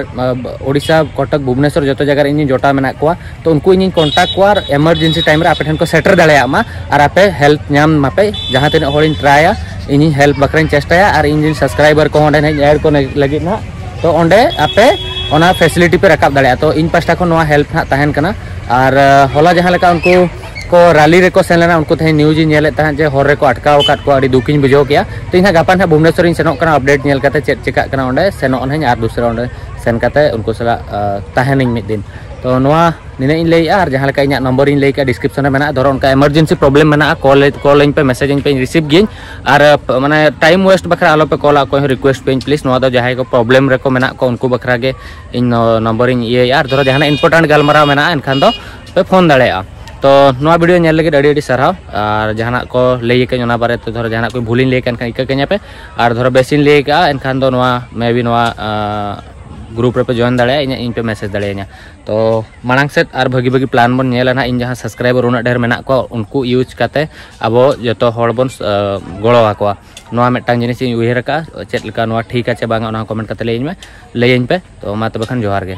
ᱳᱰᱤᱥᱟ, ᱠᱚᱴᱚᱠ, ᱵᱷᱩᱵᱽᱱᱮᱥᱚᱨ, ᱡᱚᱛᱚ ᱡᱟᱭᱜᱟ ᱨᱮ ᱤᱧᱤᱧ ᱡᱚᱴᱟᱣ ᱢᱮᱱᱟᱜ ᱠᱚᱣᱟ᱾ ᱛᱚ ᱩᱱᱠᱩ ᱤᱧᱤᱧ ᱠᱚᱱᱴᱟᱠᱴ ᱠᱚᱣᱟ ᱟᱨ ᱮᱢᱟᱨᱡᱮᱱᱥᱤ ᱴᱟᱭᱤᱢ ᱨᱮ ᱟᱯᱮ ᱴᱷᱮᱱ ᱠᱚ ᱥᱮᱴᱮᱨ ᱫᱟᱲᱮᱭᱟᱜ ᱢᱟ ᱟᱨ ᱟᱯᱮ ᱦᱮᱞᱯ ᱧᱟᱢ ᱢᱟᱯᱮ᱾ ᱡᱟᱦᱟᱸ ᱛᱤᱱᱟᱹᱜ ᱦᱚᱲᱤᱧ ᱴᱨᱟᱭᱟ, ᱤᱧᱤᱧ ᱦᱮᱞᱯ ᱵᱟᱠᱷᱨᱟᱧ ᱪᱮᱥᱴᱟᱭᱟ ᱟᱨ ᱤᱧ ᱨᱮᱱ ᱥᱟᱵᱥᱠᱨᱟᱭᱵᱟᱨ ᱠᱚᱦᱚᱸ ᱚᱸᱰᱮ ᱱᱟᱦᱟᱜ ᱤᱧ ᱮᱰ ᱠᱚ ᱞᱟᱹᱜᱤᱫ ᱱᱟᱦᱟᱜ᱾ ᱛᱚ ᱚᱸᱰᱮ ᱟᱯᱮ ᱚᱱᱟ ᱯᱷᱮᱥᱤᱞᱤᱴᱤ ᱯᱮ ᱨᱟᱠᱟᱵ ᱫᱟᱲᱮᱭᱟᱜᱼᱟ᱾ ᱛᱚ ᱤᱧ ᱯᱟᱥᱴᱟ ᱠᱷᱚᱱ ᱱᱚᱣᱟ ᱦᱮᱞᱯ ᱱᱟᱦᱟᱜ ᱛᱟᱦᱮᱱ ᱠᱟᱱᱟ᱾ ᱟᱨ ᱦᱚᱞᱟ ᱡᱟᱦᱟᱸ ᱞᱮᱠᱟ ᱩᱱᱠᱩ ᱠᱚ ᱨᱟᱞᱤ ᱨᱮᱠᱚ ᱥᱮᱱ ᱞᱮᱱᱟ, ᱩᱱᱠᱩ ᱛᱮᱦᱮᱧ ᱱᱤᱭᱩᱡᱽ ᱤᱧ ᱧᱮᱞᱮᱫ ᱛᱟᱦᱮᱸᱫ ᱡᱮ ᱦᱚᱨ ᱨᱮᱠᱚ ᱟᱴᱠᱟᱣ ᱟᱠᱟᱫ ᱠᱚᱣᱟ, ᱟᱹᱰᱤ ᱫᱩᱠᱤᱧ ᱵᱩᱡᱷᱟᱹᱣ ᱠᱮᱜᱼᱟ᱾ ᱛᱚ ᱤᱧ ᱦᱟᱸᱜ ᱜᱟᱯᱟ ᱱᱟᱦᱟᱜ ᱵᱷᱩᱵᱽᱱᱮᱥᱚᱨ ᱤᱧ ᱥᱮᱱᱚᱜ ᱠᱟᱱᱟ, ᱟᱯᱰᱮᱴ ᱧᱮᱞ ᱠᱟᱛᱮ ᱪᱮᱫ ᱪᱮᱠᱟᱜ ᱠᱟᱱᱟ ᱚᱸᱰᱮ ᱥᱮᱱᱚᱜ ᱱᱟᱦᱟᱜ ᱟᱨ ᱫᱩᱥᱨᱟ ᱚᱸᱰᱮ ᱥᱮᱱ ᱠᱟᱛᱮ ᱩᱱᱠᱩ ᱥᱟᱞᱟᱜ ᱛᱟᱦᱮᱱᱟᱹᱧ ᱢᱤᱫ ᱫᱤᱱ᱾ ᱛᱚ ᱱᱚᱣᱟ ᱱᱤᱱᱟᱹᱜ ᱤᱧ ᱞᱟᱹᱭᱮᱜᱼᱟ᱾ ᱟᱨ ᱡᱟᱦᱟᱸ ᱞᱮᱠᱟ ᱤᱧᱟᱹᱜ ᱱᱚᱢᱵᱚᱨ ᱤᱧ ᱞᱟᱹᱭ ᱠᱮᱜᱼᱟ, ᱰᱤᱥᱠᱨᱤᱯᱥᱚᱱ ᱨᱮ ᱢᱮᱱᱟᱜᱼᱟ᱾ ᱫᱷᱚᱨᱚ ᱚᱱᱠᱟ ᱮᱢᱟᱨᱡᱮᱱᱥᱤ ᱯᱨᱚᱵᱞᱮᱢ ᱢᱮᱱᱟᱜᱼᱟ, ᱠᱚᱞ ᱠᱚᱞ ᱟᱹᱧ ᱯᱮ, ᱢᱮᱥᱮᱡᱽ ᱟᱹᱧ ᱯᱮ, ᱤᱧ ᱨᱤᱥᱤᱵᱷ ᱜᱤᱭᱟᱹᱧ᱾ ᱟᱨ ᱢᱟᱱᱮ ᱴᱟᱭᱤᱢ ᱳᱭᱮᱥᱴ ᱵᱟᱠᱷᱨᱟ ᱟᱞᱚ ᱯᱮ ᱠᱚᱞᱟ, ᱚᱠᱚᱭ ᱦᱚᱸ ᱨᱤᱠᱩᱭᱮᱥᱴ ᱯᱮ ᱤᱧ ᱯᱞᱤᱡᱽ᱾ ᱱᱚᱣᱟ ᱫᱚ ᱡᱟᱦᱟᱸᱭ ᱠᱚ ᱯᱨᱚᱵᱞᱮᱢ ᱨᱮᱠᱚ ᱢᱮᱱᱟᱜ ᱠᱚ ᱩᱱᱠᱩ ᱵᱟᱠᱷᱨᱟ ᱜᱮ ᱤᱧ ᱱᱚᱢᱵᱚᱨ ᱤᱧ ᱤᱭᱟᱹᱭᱟ᱾ ᱟᱨ ᱫᱷᱚᱨᱚ ᱡᱟᱦᱟᱱᱟᱜ ᱤᱢᱯᱚᱨᱴᱮᱱᱴ ᱜᱟᱞᱢᱟᱨᱟᱣ ᱢᱮᱱᱟᱜᱼᱟ ᱮᱱᱠᱷᱟᱱ ᱫᱚ ᱯᱮ ᱯᱷᱳᱱ ᱫᱟᱲᱮᱭᱟᱜᱼᱟ᱾ ᱛᱚ ᱱᱚᱣᱟ ᱵᱷᱤᱰᱤᱭᱳ ᱧᱮᱞ ᱞᱟᱹᱜᱤᱫ ᱟᱹᱰᱤ ᱟᱹᱰᱤ ᱥᱟᱨᱦᱟᱣ᱾ ᱟᱨ ᱡᱟᱦᱟᱱᱟᱜ ᱠᱚ ᱞᱟᱹᱭ ᱟᱠᱟᱫᱟᱹᱧ ᱚᱱᱟ ᱵᱟᱨᱮᱛᱮ ᱫᱷᱚᱨᱚ ᱡᱟᱦᱟᱱᱟᱜ ᱠᱚ ᱵᱷᱩᱞᱤᱧ ᱞᱟᱹᱭ ᱠᱟᱱ ᱠᱷᱟᱱ ᱤᱠᱟᱹ ᱠᱟᱹᱧᱟ ᱯᱮ᱾ ᱟᱨ ᱫᱷᱚᱨᱚ ᱵᱮᱥᱤᱧ ᱞᱟᱹᱭ ᱠᱟᱜᱼᱟ ᱮᱱᱠᱷᱟᱱ ᱫᱚ ᱱᱚᱣᱟ ᱢᱮ ᱵᱤ ᱱᱚᱣᱟ ᱜᱨᱩᱯ ᱨᱮᱯᱮ ᱡᱚᱭᱮᱱ ᱫᱟᱲᱮᱭᱟᱜᱼᱟ, ᱤᱧᱟᱹᱜ ᱤᱧ ᱯᱮ ᱢᱮᱥᱮᱡᱽ ᱫᱟᱲᱮᱭᱟᱹᱧᱟ᱾ ᱛᱚ ᱢᱟᱲᱟᱝ ᱥᱮᱫ ᱟᱨ ᱵᱷᱟᱹᱜᱤ ᱵᱷᱟᱹᱜᱤ ᱯᱞᱟᱱ ᱵᱚᱱ ᱧᱮᱞᱟ ᱱᱟᱦᱟᱜ᱾ ᱤᱧ ᱡᱟᱦᱟᱸ ᱥᱟᱵᱥᱠᱨᱟᱭᱵᱟᱨ ᱩᱱᱟᱹᱜ ᱰᱷᱮᱨ ᱢᱮᱱᱟᱜ ᱠᱚᱣᱟ ᱩᱱᱠᱩ ᱤᱭᱩᱡᱽ ᱠᱟᱛᱮ ᱟᱵᱚ ᱡᱚᱛᱚ ᱦᱚᱲ ᱵᱚᱱ ᱜᱚᱲᱚ ᱟᱠᱚᱣᱟ᱾ ᱱᱚᱣᱟ ᱢᱤᱫᱴᱟᱝ ᱡᱤᱱᱤᱥ ᱤᱧ ᱩᱭᱦᱟᱹᱨ ᱟᱠᱟᱫᱼᱟ, ᱪᱮᱫ ᱞᱮᱠᱟ ᱱᱚᱣᱟ ᱴᱷᱤᱠ ᱟᱪᱮ ᱵᱟᱝᱟ ᱚᱱᱟ ᱠᱚᱢᱮᱱᱴ ᱠᱟᱛᱮ ᱞᱟᱹᱭᱟᱹᱧ ᱢᱮ, ᱞᱟᱹᱭᱟᱹᱧ ᱯᱮ᱾ ᱛᱚ ᱢᱟ ᱛᱚᱵᱮ ᱠᱷᱟᱱ ᱡᱚᱦᱟᱨ ᱜᱮ᱾